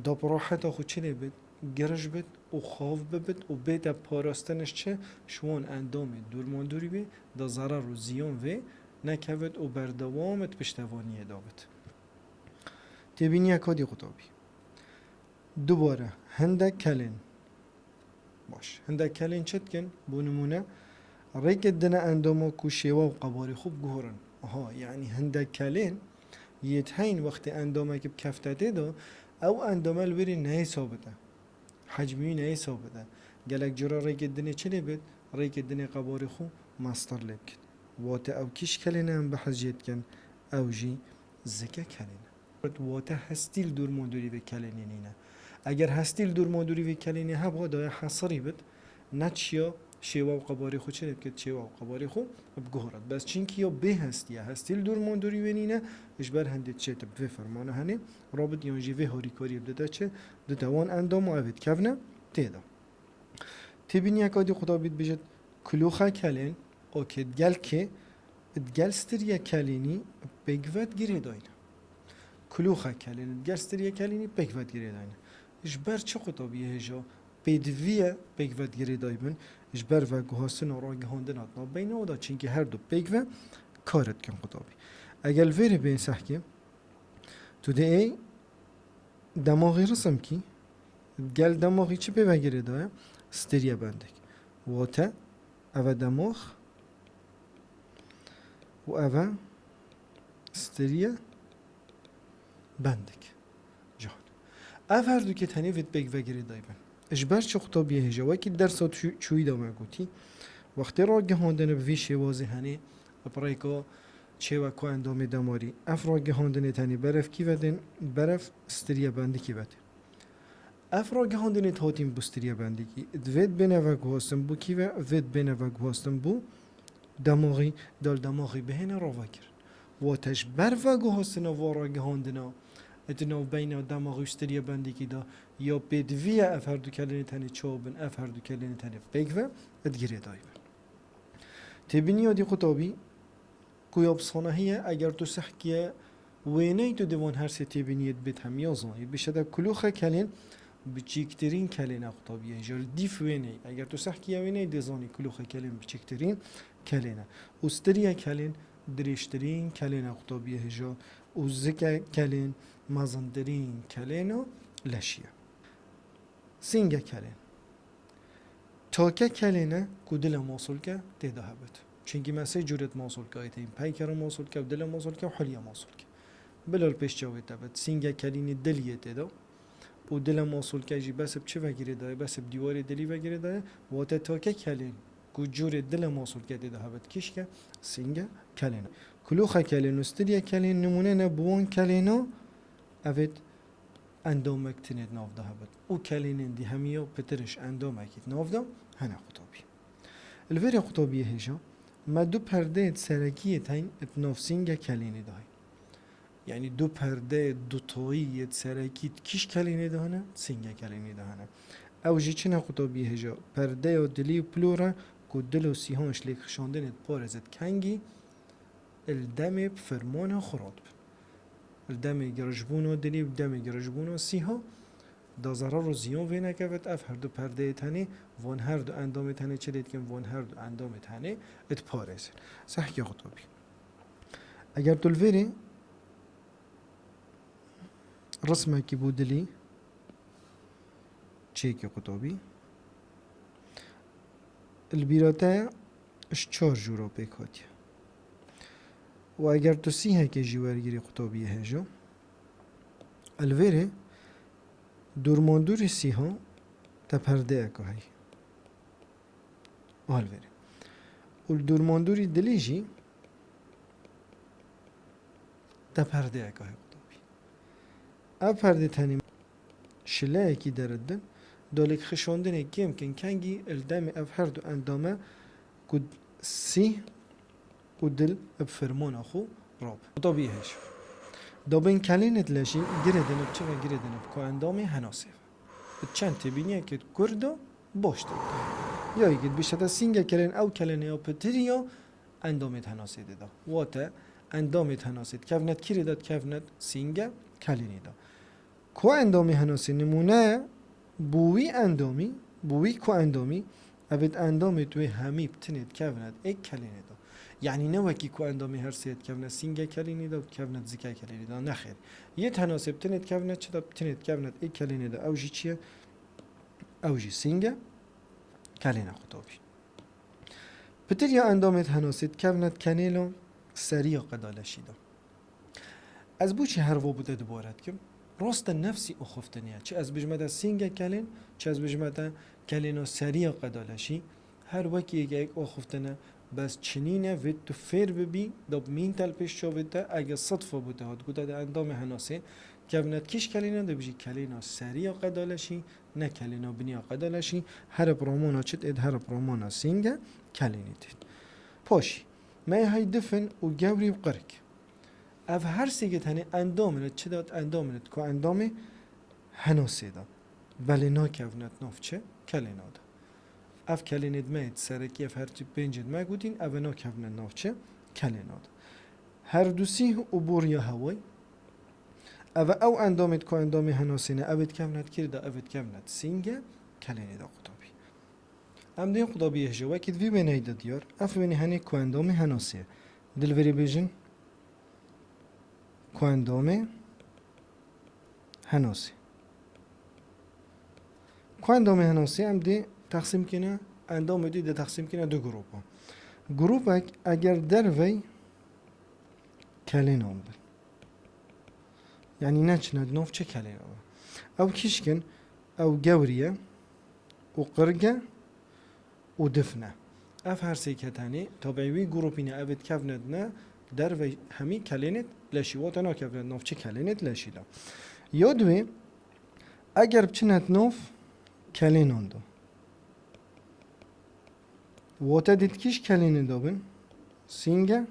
da bi raheta xwe çi lê bit, girj bit û xav bibit û bête parastin ji çi? Ji wan endamê dûrmandûrî wê da zerar û ziyan vê nekevit û berdewam di piştevaniyê de bit. Têbîniyeka dî qutabî. Dubare, hindek kelên. Baş. Hindek kelên çi dikin? Bo nimûne, rêkê dine endama ku şêwe û qebarê xwe biguhorin. Aha, yanî hindek kelên Yê heyn wextê endomek bi kefte tê de, ew endome li wêrê neyê sabit e. Hecmî wî neyê sabit e. Gelek cara rêkê dinê çi lê bêt? Rêkê dinê qebarê xwe mestir lê bikit. Wate ew kîş kelê ne em behs jê dikin? Ew jî zike kelê ne. Wate hestî li dûr mandûrî vê kelênê nîne. Eger hestî li dûr mandûrî vê kelênê hebû, daya hesirî bit, ne çiya şêwa û qebarê xwe çi lê bikit, şêwa û qebarê xwe biguhret. Bes çinkî ya bê hestî ye, hestî li dûr mandûrî wê nîne, ji ber hindê çêtib vê fermana henê rabit yan jî vê harîkariyê bidide çi, dide wan endam û evê dikevne tê de. Têbîniyeka dî qutabî dibêjit, kulûxa kelên, okê, digel kê, digel stiriya kelênî pêkve digirêdayne. Kulûxa kelên digel stiriya kelênî pêkve digirêdayne. Ji ber çi qutabiyê hêja pêdiviye pêkve digirêdayî bin? Ji ber veguhastin û ragihandina di navbeyna wan de, çinkî her du pêkve kar dikin qutabî. Eger li vêrê bên sehkê, tu dê ê demaxî risim kî, gel demaxî çi pê ve girêdaye? Stiriye bendek. Wate, ev e demax û ev e stiriye bendek. Cihan. Ev her dukê tenê vê pêk vegirêdayî bin. Ji ber çi qutabiyê hêja? Wekî dersa çû-, çûyî de me gotî, wextê ragihandin bi vî şêwazê henê, bi rêka çêwe ku endamê demarî. Ev ragihandinê tenê berev kî vedên? Berev stiriye bendikî vedên. Ev ragihandinê hatîn bû stiriye bendikî. Divê dibêne veguhastin bû kî ve? Vê dibêne veguhastin bû demaxî, dal demaxî bihêne ravekir. Wate ji ber veguhastina va ragihandina di navbeyna demaxî û stiriye bendikî de ya pêdiviye ev her du kelênê tenê çawa bin, ev her du kelênê tenê pêk ve digirêdayî bin. Têbîniya dî qutabî ku ya bi sanahî ye, eger tu sehkiye wêneyî tu dê wan her sê têbîniyê dibêt hemiya zanî. Bişede kulûxe kelên biçîktirîn kelêne qutabiyê. Ji li dîf wêneyî, eger tu sehkiye wêneyî dê zanî kulûxe kelên biçîktirîn kelêne. Û stiriye kelên dirêjtirîn kelêne qutabiyê hêja û zike kelên mezintirîn kelêna leşiye. Sînge kelên. Take kelê ne ku dile masulke tê de hebit. Çinkî me sê cûrêt masulkayê teyîn. Peykera masulke û dile masulke û hulya masulke. Bila li pêş çavê te bit. Sînge kelînî diliyê tê de. Û dile masulke jî besib çi vegirê daye? Besib dîwarê dilî vegirê daye. Wate take kelên ku cûrê dile masulke tê de hebit kişke, sînge kelê ne. Kulûxe kelên û stiriye kelên nimûne ne bi wan kelêna evêt endamek tinê di nav de hebit û kelênên dî hemiya pitir ji endamekî di nav de hene qutabî. Li vêrê qutabiyê hêja me du perdeyê di serekiyê teyn di nav sînge kelênê de heye. Yanî du perdeyê dutayî yê di serekî di kîş kelênê de hene? Sînge kelênê de hene. Ew jî çi ne qutabiyê hêja? Perdeya dilî û pilor e ku dil û sîhan ji lêkxişandinê diparêze di kengî li demê bi fermana xwe radibin. Li demê girişbûna dilî û demê girişbûna sîha da zerar û ziyan vê nekevit, ev her du perdeyê tenê, van her du endamê tenê çi lê dikin, van her du endamê tenê diparêzin. Sehkê qutabî. Eger tu li vêrê rismekî bû dilî, çêkî qutabî, li bîra te ji çar jûra pêk hatiye. Û eger tu sîhekê jî wergirî qutabiyê hêja, li vêrê dûrmandûrî sîha te perdeyeka heye. Al vêrê. Û li dûrmandûrî dilî jî te perdeyeka heye qutabî. Ev perdê tenê şileyekî deredin, da lêkxişandinê kêm kin kengî li demê ev her du endame ku sîh û dil bi fermana xwe rabin. Qutabiyê hêj. Dabên kelênê dile jî girêdine bi çi ve? Girêdine bi koendamê henasê ve. Bi çend têbîniyekê di kur de baş tê. Ya yekê dibêje te sînge kelên ew kelênê ya pitir ya endamê di henasê de de. Wate endamê di henasê dikevne di kîrê de? Dikevne di sînge kelênê de. Koendamê henasê nimûne ye, bo wî endamî, bo wî koendamî, evêt endamê tu wê hemî bi tinê dikevne di ê kelênê de. Yanî ne wekî koendamê her sê dikevne sînge kelênê de û dikevne di zike kelênê de. Nexêr. Yê di henasê bi tinê dikevne çi de? Bi tinê dikevne di ê kelênê de. Ew jî çi ye? Ew jî sînge kelêne qutabî. Pitir ya endamê di henasê dikevne di kenêla seriya qeda leşî de. Ez bo çi her va bo te dubare dikim? Rast e, nefsî axiftinê ye. Çi ez bijime te sînge kelên, çi ez bijime te kelêna seriya qeda leşî. Her wekî yek axiftin e, bes çi nîne, vê tu fêr bibî, da bimîn te li pêş çavê te, eger sidfa bo te hat gote de endamê henasê, kevnet kîş kelêne, dibijî kelêna seriya qeda leşî, ne kelêna biniya qeda leşî, herib ramana çi têt, herib ramana sînge kelênî têt. Paşî, me hay difin û gewrî û qirk. Ev her sê gi tenê endamê ne çi dat, endamê ne ku endamê henasê da. Belê nakevnet nav çi? Kelêna da. Ev kelênêd me êd serekî, ev her çi pêncêd me gotîn, ev nakevnet nav çi? Kelêna da. Her du sîh û boriya hewayî. Ev ew endamêd ku endamê henasê ne, ev êd kevnet kîrî da, ev êd kevnet sînge kelênî da qutabî. Em dê qutabî hêja wekî di vî wêneyî de diyar. Ev wêne henê ku endamê henasê ye. Di li vêrê bêjin ku endamê henasê. Ku endamê henasê em dê texsîm kine, endamê dî de texsîm kine du grupa. Grupek eger dervey kelênan bin. Yanî neçine di nav çi kelênan bin. Ew kîşkin, ew gewrî ye û qirg e û difne. Ev her sê ketenê, tabiî wî grûpî ne, ev êd kevnet ne, dervey hemî kelênêd leşî, wate nakevnet nav çi kelênêd leşî de. Ya duê, eger biçinet nav kelênan de. Wate dît kîş kelênê de bin, sînge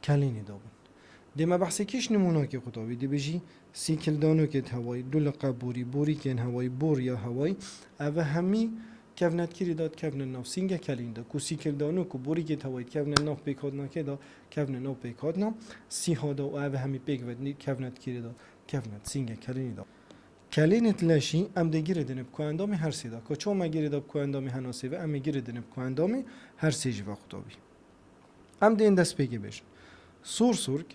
kelênê de bin. Dê me behsê kîş nimûnakê qutabî, dibêjî sîkildanokêd hewayî, du liqe borî, borîkên hewayî, boriya hewayî, ev hemî kevnetkirî de dikevne nav sînge kelîn de, ku sîkildanok û borîkêd hewayî dikevne nav pêkhatinakê de, kevne nav pêkhatina sîha de û ev hemî pêk ve kevnetkirî de, kevnet sînge kelînî de. Kelênêd leşî em dê girêdinê bi ku endamê her sê de. Ku çawa me girêda bi ku endamê henasê ve, em ê girêdinê bi ku endamê her sê jî ve qutabî. Em dê yên destpêkê bêjin. Sorsork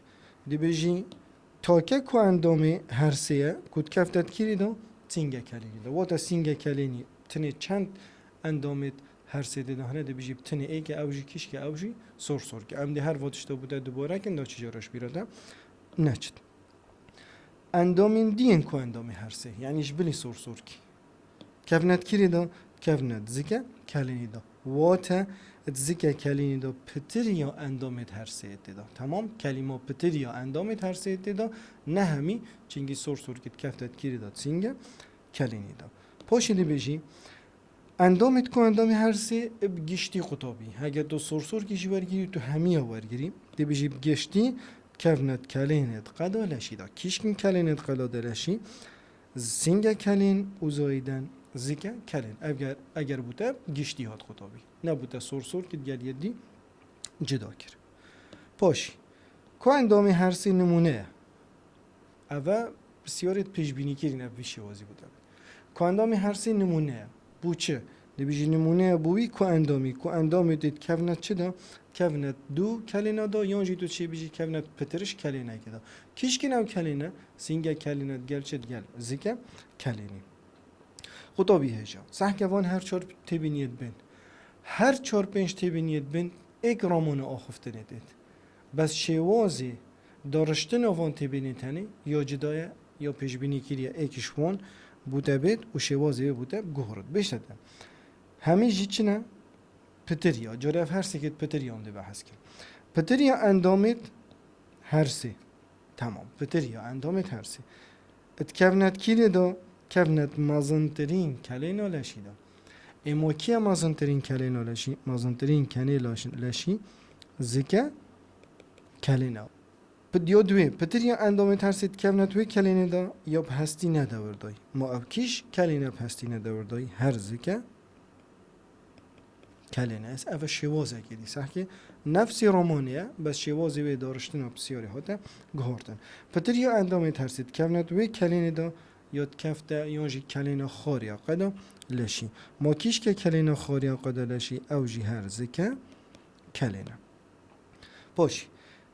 dibêjî take ku endamê her sê ye, ku dikefte dikirî de sînge kelênî de. Wate sînge kelênî tinê çend endamêd her sê dê de hene, dibêjî bi tinê êke, ew jî kîşke, ew jî sorsorke. Em dê her va tişta bû te dubare kin, da çi cara ji bîra te neçit. Endamên dî yên ku endamê her sê, yanî ji bilî sorsorkî. Kevnetkirî de kevnet zike kelênî de. Wate di zike kelênî de pitiriya endamêd her sê tê de. Temam, kelîma pitiriya endamêd her sê tê de, ne hemî, çingî sorsorkî dikeftetkirî de sînge kelênî de. Paşê dibêjî, Endamêd ku endamê her sê bi giştî qutabî. Hege tu sorsorkî jî wergirî, tu hemiya wergirî. Dibêjî bi giştî kevnet kelênêd qeda leşî de. Kîşkin kelênêd qeda de leşî. Sînge kelên û zayiden zike kelên. Eger, eger bû te giştî hat qutabî. Nebû te sorsorkî digel yê dî cida kir. Paşî. Ku endamê her sê nimûne ye. Ev e pisyarêd pêşbînîkirî ne bi vî şêwazî bû te bit. Ku endamê her sê nimûne ye. Bû çi? Dibêjî nimûne ye bû wî ku endamî. Ku endamê tê dikevne çi de? Kevne du kelêna de, yan jî tu çê bijî kevne pitiriş kelêneke de. Kîşkin ew kelêne, sînge kelêne digel çi digel? Zike kelênî. Qutabî hêja. Sehke van her çar têbîniyêd bên. Her çar pênc têbîniyêd bên êk ramona axiftinê têt. Bes şêwazê dariştina van têbînê tenê ya cida ye, ya pêşbînî kiriye êk ji wan bû te bêt û şêwazê wê bû te guhrit. Bêşte te. Hemî jî çi ne? Pitiriya. Carê ev her sêkêd pitiriyan dê behs kin. Pitiriya endamêd her sê. Tamam. Pitir ya endamê tersî. It kevnet kîrê de, kevnet mezintirîn kelêna leşî de. Ê ma kî ye mezintirîn kelêna leşî? Mezintirîn kenê leş-, leşî zike kelêna. Pid-, yo duê, pitir ya endamê tersî dikevnet wê kelênê de ya bi hestî ne dewirdayî. Ma ev kîş kelêne bi hestî ne dewirdayî? Her zike kelêne. Ez eve şêwazekê dî sehkê. Nefsî romanê ye, bes şêwazê wê dariştina pisyarê hate guhartin. Pitir ya endamê tersî dikevnet wê kelênê de ya dikefte yan jî kelêna xariya qeda leşî. Ma kîşke kelêna xariya qeda leşî ew jî her zike kelêne. Paşî.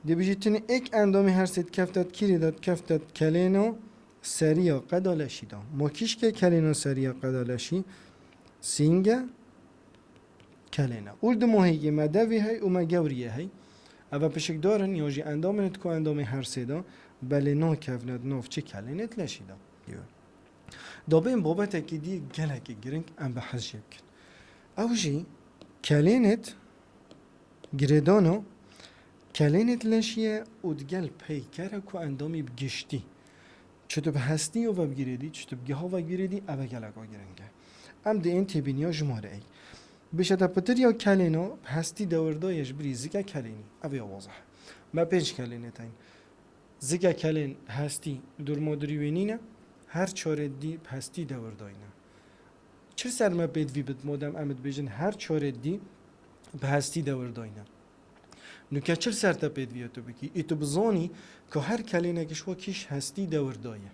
Dibêjî tinê êk endamê her sê dikeftet kîrê de dikeftet kelêna seriya qeda leşî de. Ma kîşke kelêna seriya qeda leşî sînge kelêne. Û di mohêkê me devê hey û me gewriyê hey. Eve pişikdar in ya jî endamên di ku endamê her sê de, belê nakevne di nav çi kelênê di leşî de. Dabên babetekî dî gelekî giring em bi hez jê bikin. Ew jî kelênêt girêdana kelênêt leşî ye û digel peyker e ku endamî bi giştî çi tu bi hestî ya vebigirêdî, çi tu bi giha vegirêdî, ev e geleka giring e. Em dê ên têbîniya jimareyê. Bişete pitir ya kelêna bi hestî dewirdaye ji birî zike kelênî. Ev ya wazeh e. Me pênc kelênêt heyîn. Zike kelên hestî dûrmadûrî wê nîne, her çarê dî bi hestî dewirdayne. Çi ser me pêdivî bit, madem em dibêjin her çarê dî bi hestî dewirdayne? Nûke çi ser te pêdiviya tu bikî? Ê tu bizanî ku her kelênek ji xwe kîş hestî dewirdaye.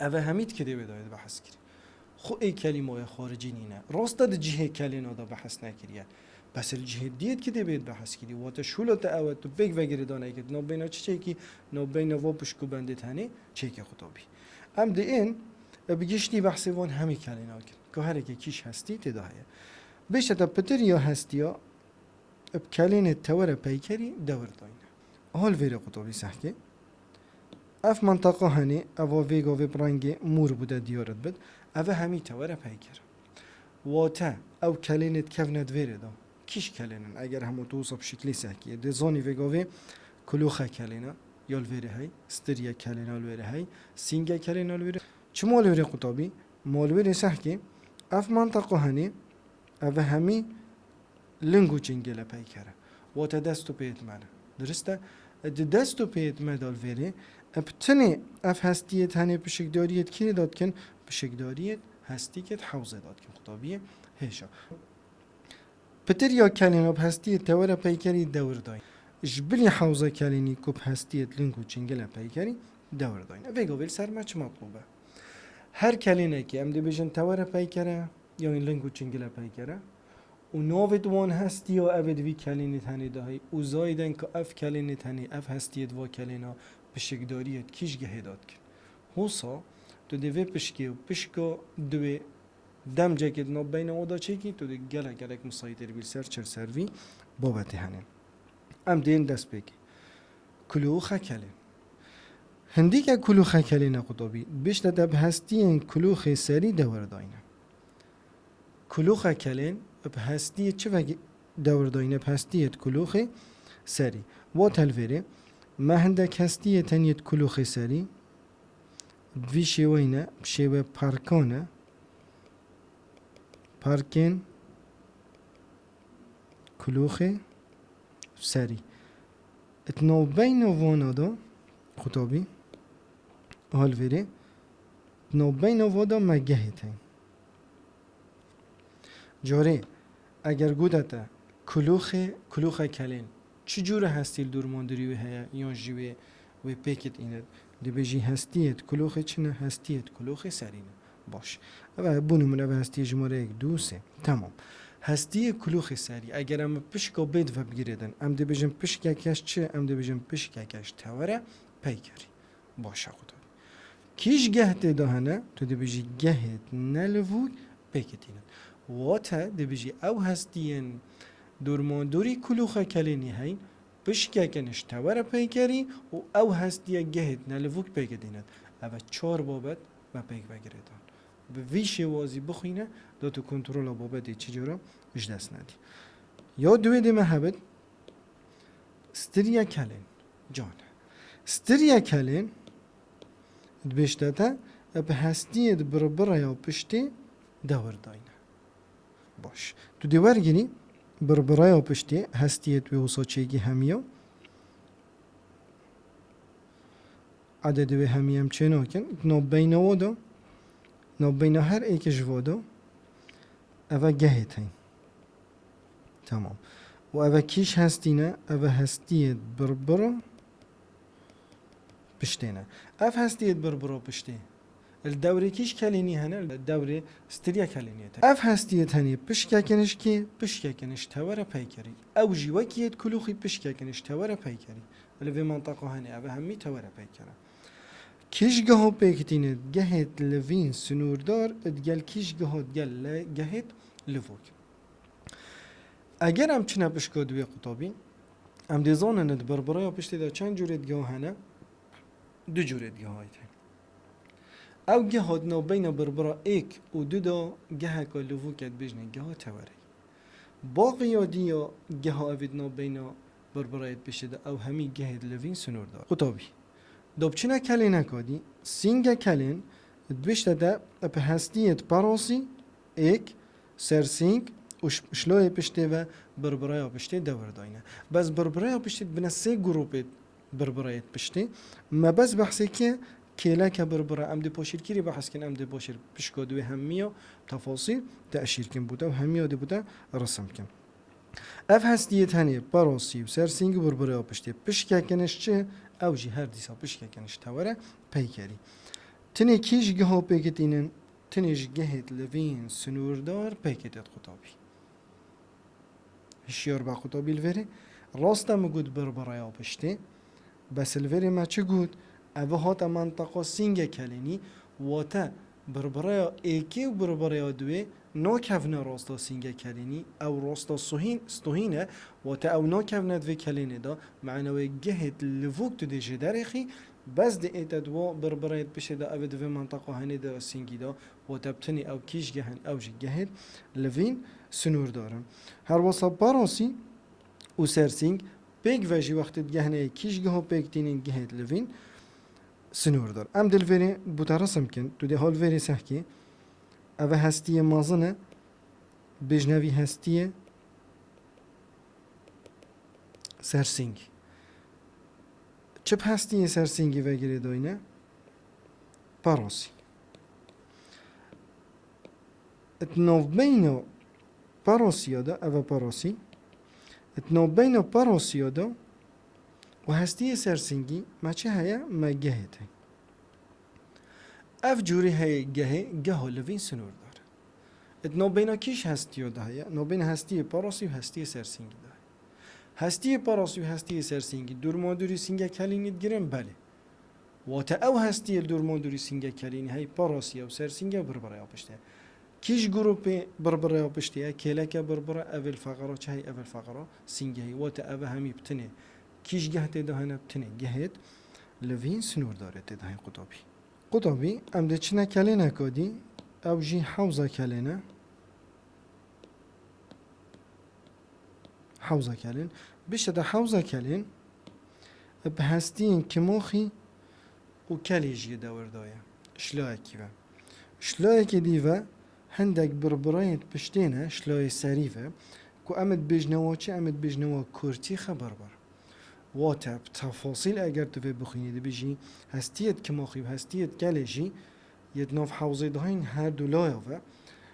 Ev e hemî di kidêbê de yê behs kirî. Xwe ê kelîmoya xaricî nîne. Rast e di cihê kelêna de behs nekiriye. Bes li cihê diyê di kidêbê de behs kirî. Wate şûla te ew e, tu pêk vegirêdanekê di navbeyna çi çêkî, navbeyna va pişk û bendê tenê çêkê qutabî. Em dê ên bi giştî behsê van hemî kelêna kin. Ku hereke kîş hestî tê de heye. Bêşte te pitir ya hestiya bi kelênê tewere peykerî dewir dayne. Hol vêrê qutabî sehkê. Ev menteqa henê, eva vê gavê bi rengê mûr bû de diyar dibit. Ev e hemî tewere peyker. Wate, ew kelênê dikevne di vêrê de. Kîş kelênin, eger hemû tu wisa bi şiklî sehkiyê. Dê zanî vê gavê kulûxe kelêne, ya li vêrê hey, stirye kelêne li vêrê hey, sînge kelêne li vêrê. Çi malwêrê qutabî? Malwêrê sehkê, ev menteqa henê, ev e hemî ling û çingêle peyker e. Wate dest û pêyêt me ne. Dirist e? Di dest û pêyêt me de li vêrê, bi tinê ev hestiyêt henê pişikdariyêt kîrê de dikin, pişikdariyêt hestîkêt hewzê de dikin. Qutabiyê hêşa. Pitir ya kelêna bi hestiyê tewere peykerî dewir dayîn. Ji bilî hewza kelênî ku bi hestiyêt ling û çingile peykerî dewir dayîn. Vê gavê li ser me çi metlûb e? Her kelênekê em dibêjin tewere peyker e, yan ling û çingile peyker e. Û navê di wan hestiya ev ê di vî kelênê tenê de heyî. Û zayden ku ev kelênê tenê, ev hestiyê di va kelêna pişikdariyê di kîj gehê de dikin. Hosa, tu dê vê pişkê û pişka di wê demcekê di nav beyna oda çêkî, tu dê gelek gelek misayîtir bî li ser çil ser vî babetê henê. Em dê ên dest pê kê. Kulû û xekelê. Hindîke kulû xekelê ne qutabî, bişte te bi hestiyên kulûxê serî dewir dayne. Kulûxe kelên bi hestiyê çi vegî dewir dayne, bi hestiyê di kulûxê serî. Wate li vêrê, me hindek hestiyê teniyê di kulûxê serî, bi vî şêweyî ne, bi şêwe parkan e, parkên kulûxê serî. Di navbeyna vana de, qutabî, hal vêrê, di navbeyna va de me gehê teyîn. Carê, eger gote te, kulûxê, kulûxe kelên, çi cûre hestî li dûrmandirî wê heye, yan jî wê, wê pêkit înet, dibêjî hestiyêt kulûxê çi ne, hestiyêt kulûxê serî ne. Baş. Ev e, bû nimûne, ev hestiyê jimareyek du sê. Temam. Hestiyê kulûxê serî, eger em bi pişka bêd vebigirêdin, em dibêjin pişkekej çi, em dibêjin pişkekej tewere peykerî. Baş e, qutabî. Kîj geh tê de hene, tu dibêjî gehêt nelivûk pêketînin. Wate dibêjî ew hestiyên dûrmandûrî kulûxe kelênî heyn, pişkeke niştewere peykerî û ew hestiye gehêt nelivûk pêketînin. Ev e çar babet me pêk vegirêdan. Bi vî şêwazî bixwîne, da tu kontrola babetê çi cara ji dest nedî. Ya duwê dê me hebit, Stiriye kelên. Can. Stiriye kelên dibêjte te bi hestiyê di birbireya piştê dewir dayne. Baş. Tu dê wergirî birbireya piştê hestiyê tu wê wisa çêkî hemiya. Ededê wê hemî em çê nakin. Navbeyna wa de, navbeyna her êkê ji va de, eve gehê teyîn. Tamam. Û eve kîş hestî ne, eve hestiyê birbira piştê ne. Ev hestiyê birbira piştê. Li dewrê kîş kelênî hene, li dewrê stiriya kelênî te. Ev hestiyê tenê pişkekiniş kê, pişkekiniş tewere peykerî. Ew jî wekî yê kulûxî pişkekiniş tewere peykerî. Li vê menteqa hene, ev hemî tewere peyker e. Kîj geha pêk tîne, gehêt livîn sinûrdar, digel kîj geha digel le-, gehêt livok. Eger em çine pişka di wê qutabî, Em dê zanin di birbireya piştê de çend cûrê giha hene? Du cûrê gihayî hene. Ew giha di navbeyna birbira êk û du de geheka livûk e, dibêjne giha tewerê. Baqiya dî ya giha evê di navbeyna birbirayê piştê de ew hemî gehê livîn sinûrdar. Qutabî. Da bi çine kelêneka dî, sînge kelên, dibêjte de bi hestiyê di perasî, êk, sersîng û ş-, şilayê piştê ve birbiraya piştê dewir dayne. Bes birbiraya piştê dibine sê grûpê birbirayê piştê. Me bes behsê kê kêleke birbira, em dê paşîrkirî behs kin, em dê paşîr pişka di wê hemiya tefasîl teşîr kin bûte û hemiya dê bûte risim kin. Ev hestiyê tenê perasî û sersîngî birbiraya piştê. Pişkekiniş çi? Ew jî her dîsa pişkekiniş tewere peykerî. Tinê kî ji giha pêkitînin, tinê ji gehêt livîn sinûrdar pêkitêt qutabî. Hişyar be qutabî li vêrê. Rast e min got birbiraya piştê. Bes li vêrê me çi got? Ev hate menteqa sînge kelênî, wate birbiraya êkê û birbiraya duwê nakevne rasta sînge kelênî, ew rasta suhîn, stuhîn e, wate ew nakevne di vê kelênê de, mena wê gehêt livûk tu dê jê derêxî, bes di ête di wa birbirayê piştê de ev ê di vê menteqa henê de sîngî de, wate bi tinê ew kîj geh in, ew jî gehêt livîn sinûrdar in. Her wesa parasî û sersîng pêk ve jî wextê digehne yê kîj giha pêk tînin gehêt livîn sinûrdar. Em dê li vêrê bûte resim kin, tu dê hal vêrê sehkî. Ev e hestiyê mezin e, bêjne vî hestiyê sersîng. Çi bi hestiyê sersîngî ve girêdayî ne? Parasî. Di navbeyna parasiya de, ev e parasî, di navbeyna parasiya de û hestiyê sersîngî me çi heye? Me gehê tê. Ev cûrî heye gehê, geha livîn sinûrdar. Di navbeyna kîj hestiya de heye? Navbeyna hestiyê parasî û hestiyê sersîngî de heye. Hestiyê parasî û hestiyê sersîngî dûrmadûrî sînge kelînî digirin? Belê. Wate ew hestiyê li dûrmadûrî sînge kelînî hey parasî ew sersînge birbiraya piştê. Kîj grûpê birbiraya piştê ye? Kêleke birbira, ev ê li feqera çi hey? Ev ê li feqera sînge hey. Wate ev e hemî bi tinê kîj geh tê de hene, bi tinê gehêt livîn sinûrdarê tê de hey qutabî. Qutabî, em dê çine kelêneka dî, ew jî hewza kelên e. Hewza kelên. Bişte de hewza kelên bi hestiyên kimaxî û kelê jî dewir daye. Şilayekî ve. Şilayekê dî ve hindek birbirayên piştê ne, şilayê serî ve, ku em ê dibêjne wa çi? Em ê dibêjne wa kurtî xeberber. Wate, bi tefasîl eger tu vê bixwînî, dibêjî hestiyê di kimaxî û hestiyê di kelê jî yê di nav hewzê de hên her du laya ve.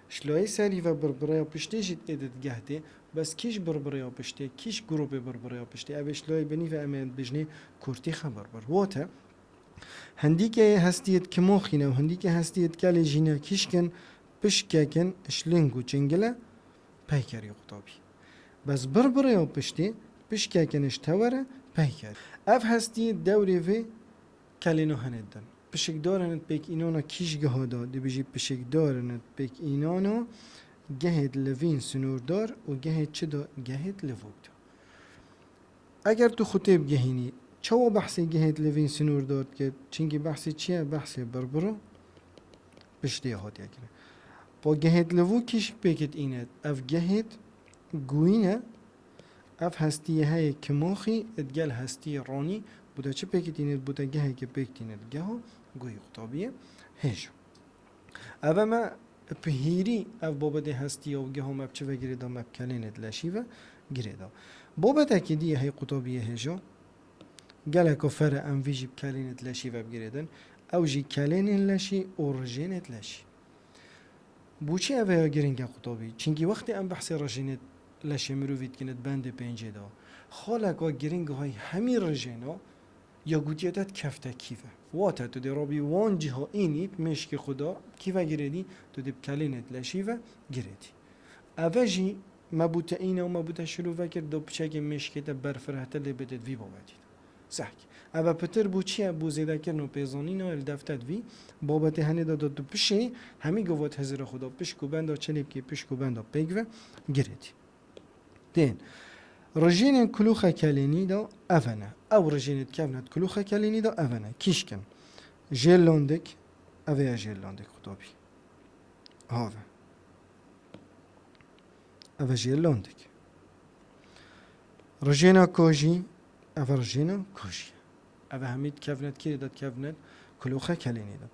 Ji layê serî ve birbiraya piştê jî êdî di geh tê, bes kîj birbiraya piştê, kîj grûpê birbiraya piştê, ev ê ji layê binî ve em ê dibêjinê kurtî xeberber. Wate, hindîkê hestiyê di kimaxî ne û hindîkê hestiyê di kelê jî ne, kîj kin, pişkek in, ji ling û çingile, peykerî qutabî. Bes birbiraya piştê, pişkek in ji tewere, peyker. Ev hestiyê dewrê vê kelêno hene din. Pişikdar in pêk înana kîj giha da, dibêjî pişikdar in pêk înana gehêt livîn sinûrdar û gehêt çi da? Gehêt livûk da. Eger tu xwe tê bigehînî, çawa behsê gehêt livîn sinûrdar dikir? Çinkî behsê çi ye? Behsê birbiro piştê hatiye kirin. Po gehêt livû kî ji pêkit îne? Ev gehêt gûyî ne, ev hestiyê heye kimaxî, digel hestiyê ronî, bûte çi pêkit îne? Bûte geheke pêk tîne, geha gûyî qutabiyê hêja. Ev e me bi hîrî ev babetê hestiya û geha me bi çi ve girêda? Me bi kelênê di leşî ve girêda. Babetekî dî yê hey qutabiyê hêja, geleko fer e em vî jî bi kelênê di leşî ve bigirêdin. Ew jî kelênên leşî û rijênê di leşî. Bo çi ev ya giring e qutabî? Çinkî wextê em behsê rijênê leşê mirovî dikin di bendê pêncê de, xaleka giring hay hemî rijêna ya gotiye te dikefte kî ve. Wate tu dê rabî wan ciha înî bi mêşkê xwe de kî ve girêdî, tu dê bi kelênê di leşî ve girêdî. Eve jî me bûte îne û me bûte şirove kir, do piçekê mêşkê te berfirehtir lê bidê di vî babetî de. Sehk. Eve pitir bû çi ye? Bû zêdekirina pêzanîna li defte di vî babetê henê de, de tu pişê hemî gova di hizira xwe de pişk û benda çelê bikê, pişk û benda pêk ve girêdî. Tên. Rijênên kulûxa kelênî de ev ne. Ew rijênê dikevne di kulûxa kelênî de ev ne. Kîşk in. Jêrlondik, ev ya jêrlondik qutabî. Have. Ev e jêrlondik. Rijêna kojî, ev e rijêna kojî. Ev e hemî dikevne di kîrî de, dikevne di kulûxa kelênî de.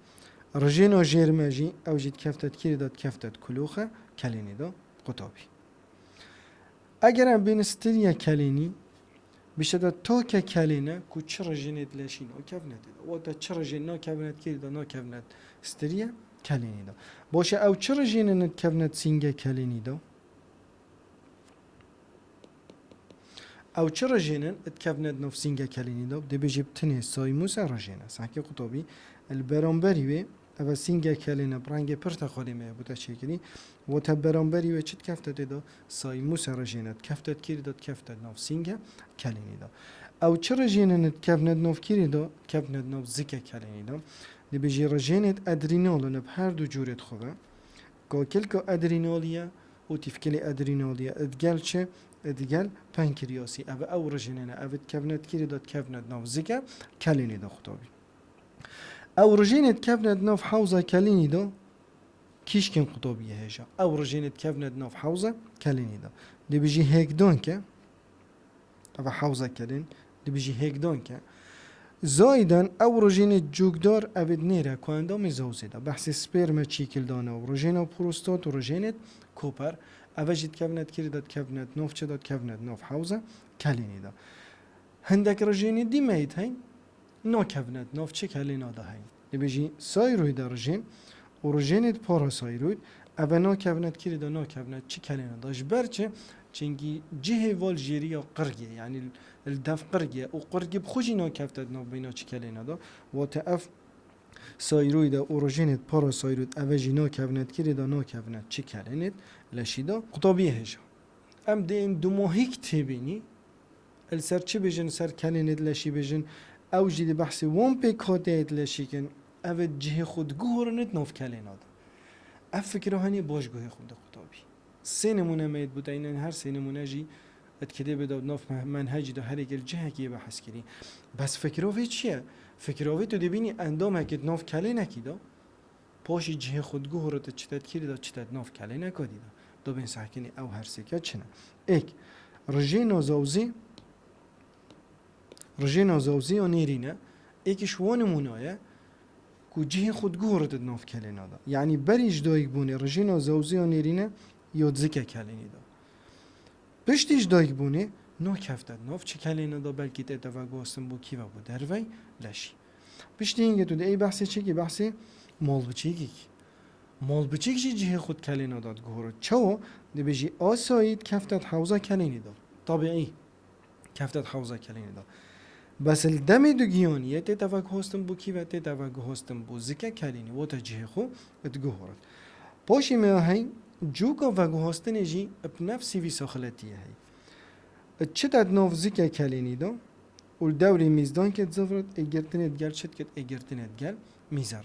Rijêna jêrme jî, ew jî dikevte di kîrî de, dikevte di kulûxa kelênî de qutabî. Eger em bên stiriya kelênî, bişe de toke kelêne ku çi rijênê di leşî nakevne tê de. Wate çi rijên nakevne di kîrî de, nakevne di stiriya kelênî de. Baş e, ew çi rijênê dikevne di sînge kelênî de? Ew çi rijênê dikevne di nav sînge kelênî de? Dibêjî bi tinê saymûse rijêne. Sankî qutabî li beramberî wê, ev e sînge kelêne bi rengê pirtexalî me bûte çêkirî. Wate beramberî wê çi dikefte tê de? Saymûse rijêne. Dikefte di kîrî de? Dikefte di nav sînge kelênî de. Ew çi rijênê dikevne di nav kîrî de? Dikevne di nav zike kelênî de. Dibêjî rijênê edrînal in bi her du cûrê di xwe ve. Kakilka edrînalî ye û tîfkilê edrînalî ye. Digel çi? Digel penkriyasî. Ev ew rijênê ne. Ev dikevne di kîrî de? Dikevne di nav zike kelênî de qutabî. Ew rijênê dikevne di nav hewza kelênî de, kîşkên qutabiyê hêja. Ew rijênê dikevne di nav hewza kelênî de. Dibêjî hêkdanke, ev e hewza kelên, dibêjî hêkdanke. Zayiden ew rijênê cûkdar, ev ê di nêre ku endamê zewzê de. Behsê sperme çîkildane û rijêna prostat û rijênê koper. Ev e jî dikevne di kîrî de? Dikevne di nav çi de? Dikevne di nav hewza kelênî de. Hindek rijênê dî me yê heyn, nakevne di nav çi kelêna de heyn. Dibêjî sayroyde rijên û rijênê di parasayroyd, ev e nakevne di kîrî de? Nakevne di çi kelêna de. Ji ber çi? Çinkî cihê val jêriya qirgê, yanî li dev qirgê û qirgê bi xwe jî nakefte di nav beyna çi kelêna de. Wate ev sayroyde û rijênê di parasayroyd, ev e jî nakevne di kîrî de? Nakevne di çi kelênê di leşî de. Qutabiyê hêja. Em dê ên dumahîk têbînî, li ser çi bêjin, li ser kelênê di leşî bêjin, ew jî di behsê wan pêkhateyê di leşî kin, ev ê cihê xwe diguhorin di nav kelêna de. Ev fikra henî baş guhê xwe bide qutabî. Sê nimûne me yê bûteyne, her sê nimûne jî di kitêbê de, di nav me-, menhecî de her yekê li cihekî yê behs kirî. Bes fikra vê çi ye? Fikra vê tu dibînî endamekê di nav kelênekî de, paşî cihê xwe diguhore, tu çi te dikirî de, çi te di nav kelêneka dî de. Do bên sehkinî ew her sêke çi ne? Êk, rijêna zewzî, rijêna zewzî ya nêrîne, êk ji wan nimûna ye ku cihê xwe diguhore di nav kelêna de. Yanî berî ji dayikbûnê rijêna zewzî ya nêrîne ya di zike kelênî de. Piştî ji dayikbûnê nakefte di nav çi kelêna de, belkî tête veguhastin bo kî ve, bo dervey leşî. Piştî hingê tu dê ey behsê çi kî? Behsê malbiçîkî kî. Malbiçîk jî cihê xwe di kelêna de diguhore. Çawa? Dibêjî asayî dikefte di hewza kelênî de. Tabîî. Kefte di hewza kelênî de. Bes li demê dugiyaniyê tête veguhastin bo kî ve? Tête veguhastin bo zike kelênî. Wate cihê xwe diguhore. Paşî me hey cûka veguhastinê jî bi nefsî vî saxletiyê hey. Çi te di nav zike kelênî de û li dewrê mîzdankê dizivrit, ê girtinê digel çi dikit? Ê girtinê digel mîzer.